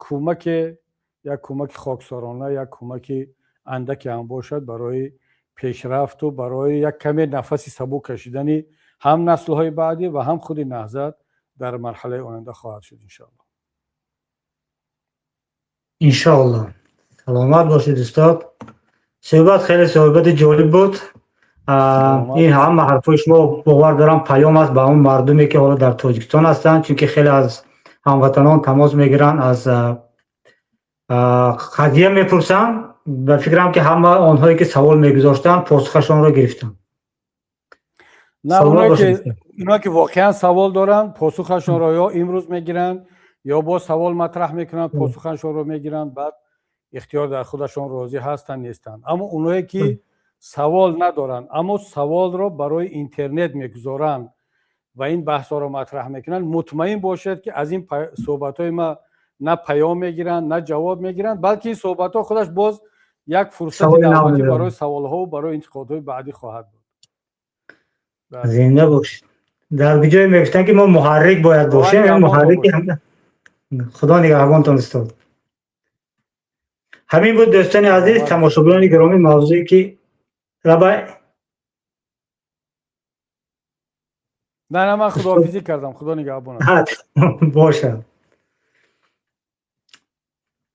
кӯмаке, як кӯмаки хоксорона, як кӯмаки андаке ҳам бошад барои пешрафту барои як каме нафаси сабук кашидани ҳам наслҳои баъдӣ ва ҳам худи Наҳзат дар марҳалаи оянда хоҳад шуд, иншоалло. Иншоалло. Саломат бошед, устод. Суҳбат хеле суҳбати ҷолиб буд. Ин ҳама ҳарфҳои шумо, бовар дорам, паём аст ба он мардуме, ки ҳоло дар Тоҷикистон ҳастанд, чунки хеле аз ҳамватанон тамос мегиранд аз Қазия мепурсам, ба фикрам, ки ҳама онҳое, ки савол мегузоштанд, посухашонро гирифтанд. На, оное ки воқеан савол доранд, посухашонро ё имрӯз мегиранд, ё боз савол матраҳ мекунанд, посухашонро мегиранд, баъд ихтиёр дар худашон, розӣ ҳастанд, нестанд. Аммо оное ки савол надоранд, аммо саволро барои интернет мегузоранд ва ин баҳсҳоро матраҳ мекунанд, мутмаин бошед, ки аз ин суҳбатҳои ма на паём мегиранд, на ҷавоб мегиранд, балки ин суҳбатҳо худаш боз як фурсати навбатӣ барои саволҳову барои интиқодҳои баъдӣ хоҳад буд. Зинда бошед. Дар ҷое мегуфтанд, ки мо муҳаррик бояд бошем. Муҳаррики. Худо нигаҳбонтон, устод. Ҳамин буд, дӯстони азиз, тамошобинони гиромӣ, мавзӯе ки лабай. На, ман худоҳофизӣ кардам, худо нигаҳбонат. Бошад,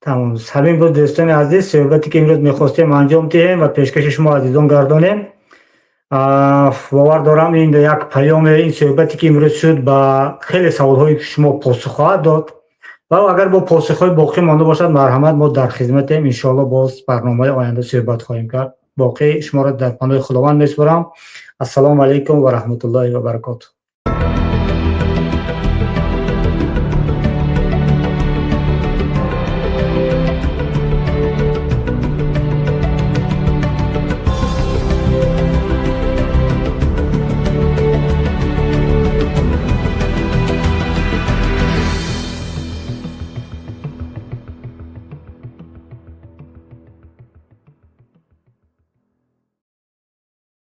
тамом. Ҳамин буд, дӯстони азиз, суҳбате ки имрӯз мехостем анҷом диҳем ва пешкаши шумо азизон гардонем. Бовар дорам, ин як паёме, ин суҳбате ки имрӯз шуд, ба хеле саволҳои шумо посух хоҳад дод ва агар бо посухҳои боқӣ монда бошад, марҳамат, мо дар хизматем. Иншоалло, боз барномаи оянда суҳбат хоҳем кард. Боқӣ шуморо дар паноҳи Худованд месупорам. Ассалому алайкум ва раҳматуллоҳи ва баракотуҳ.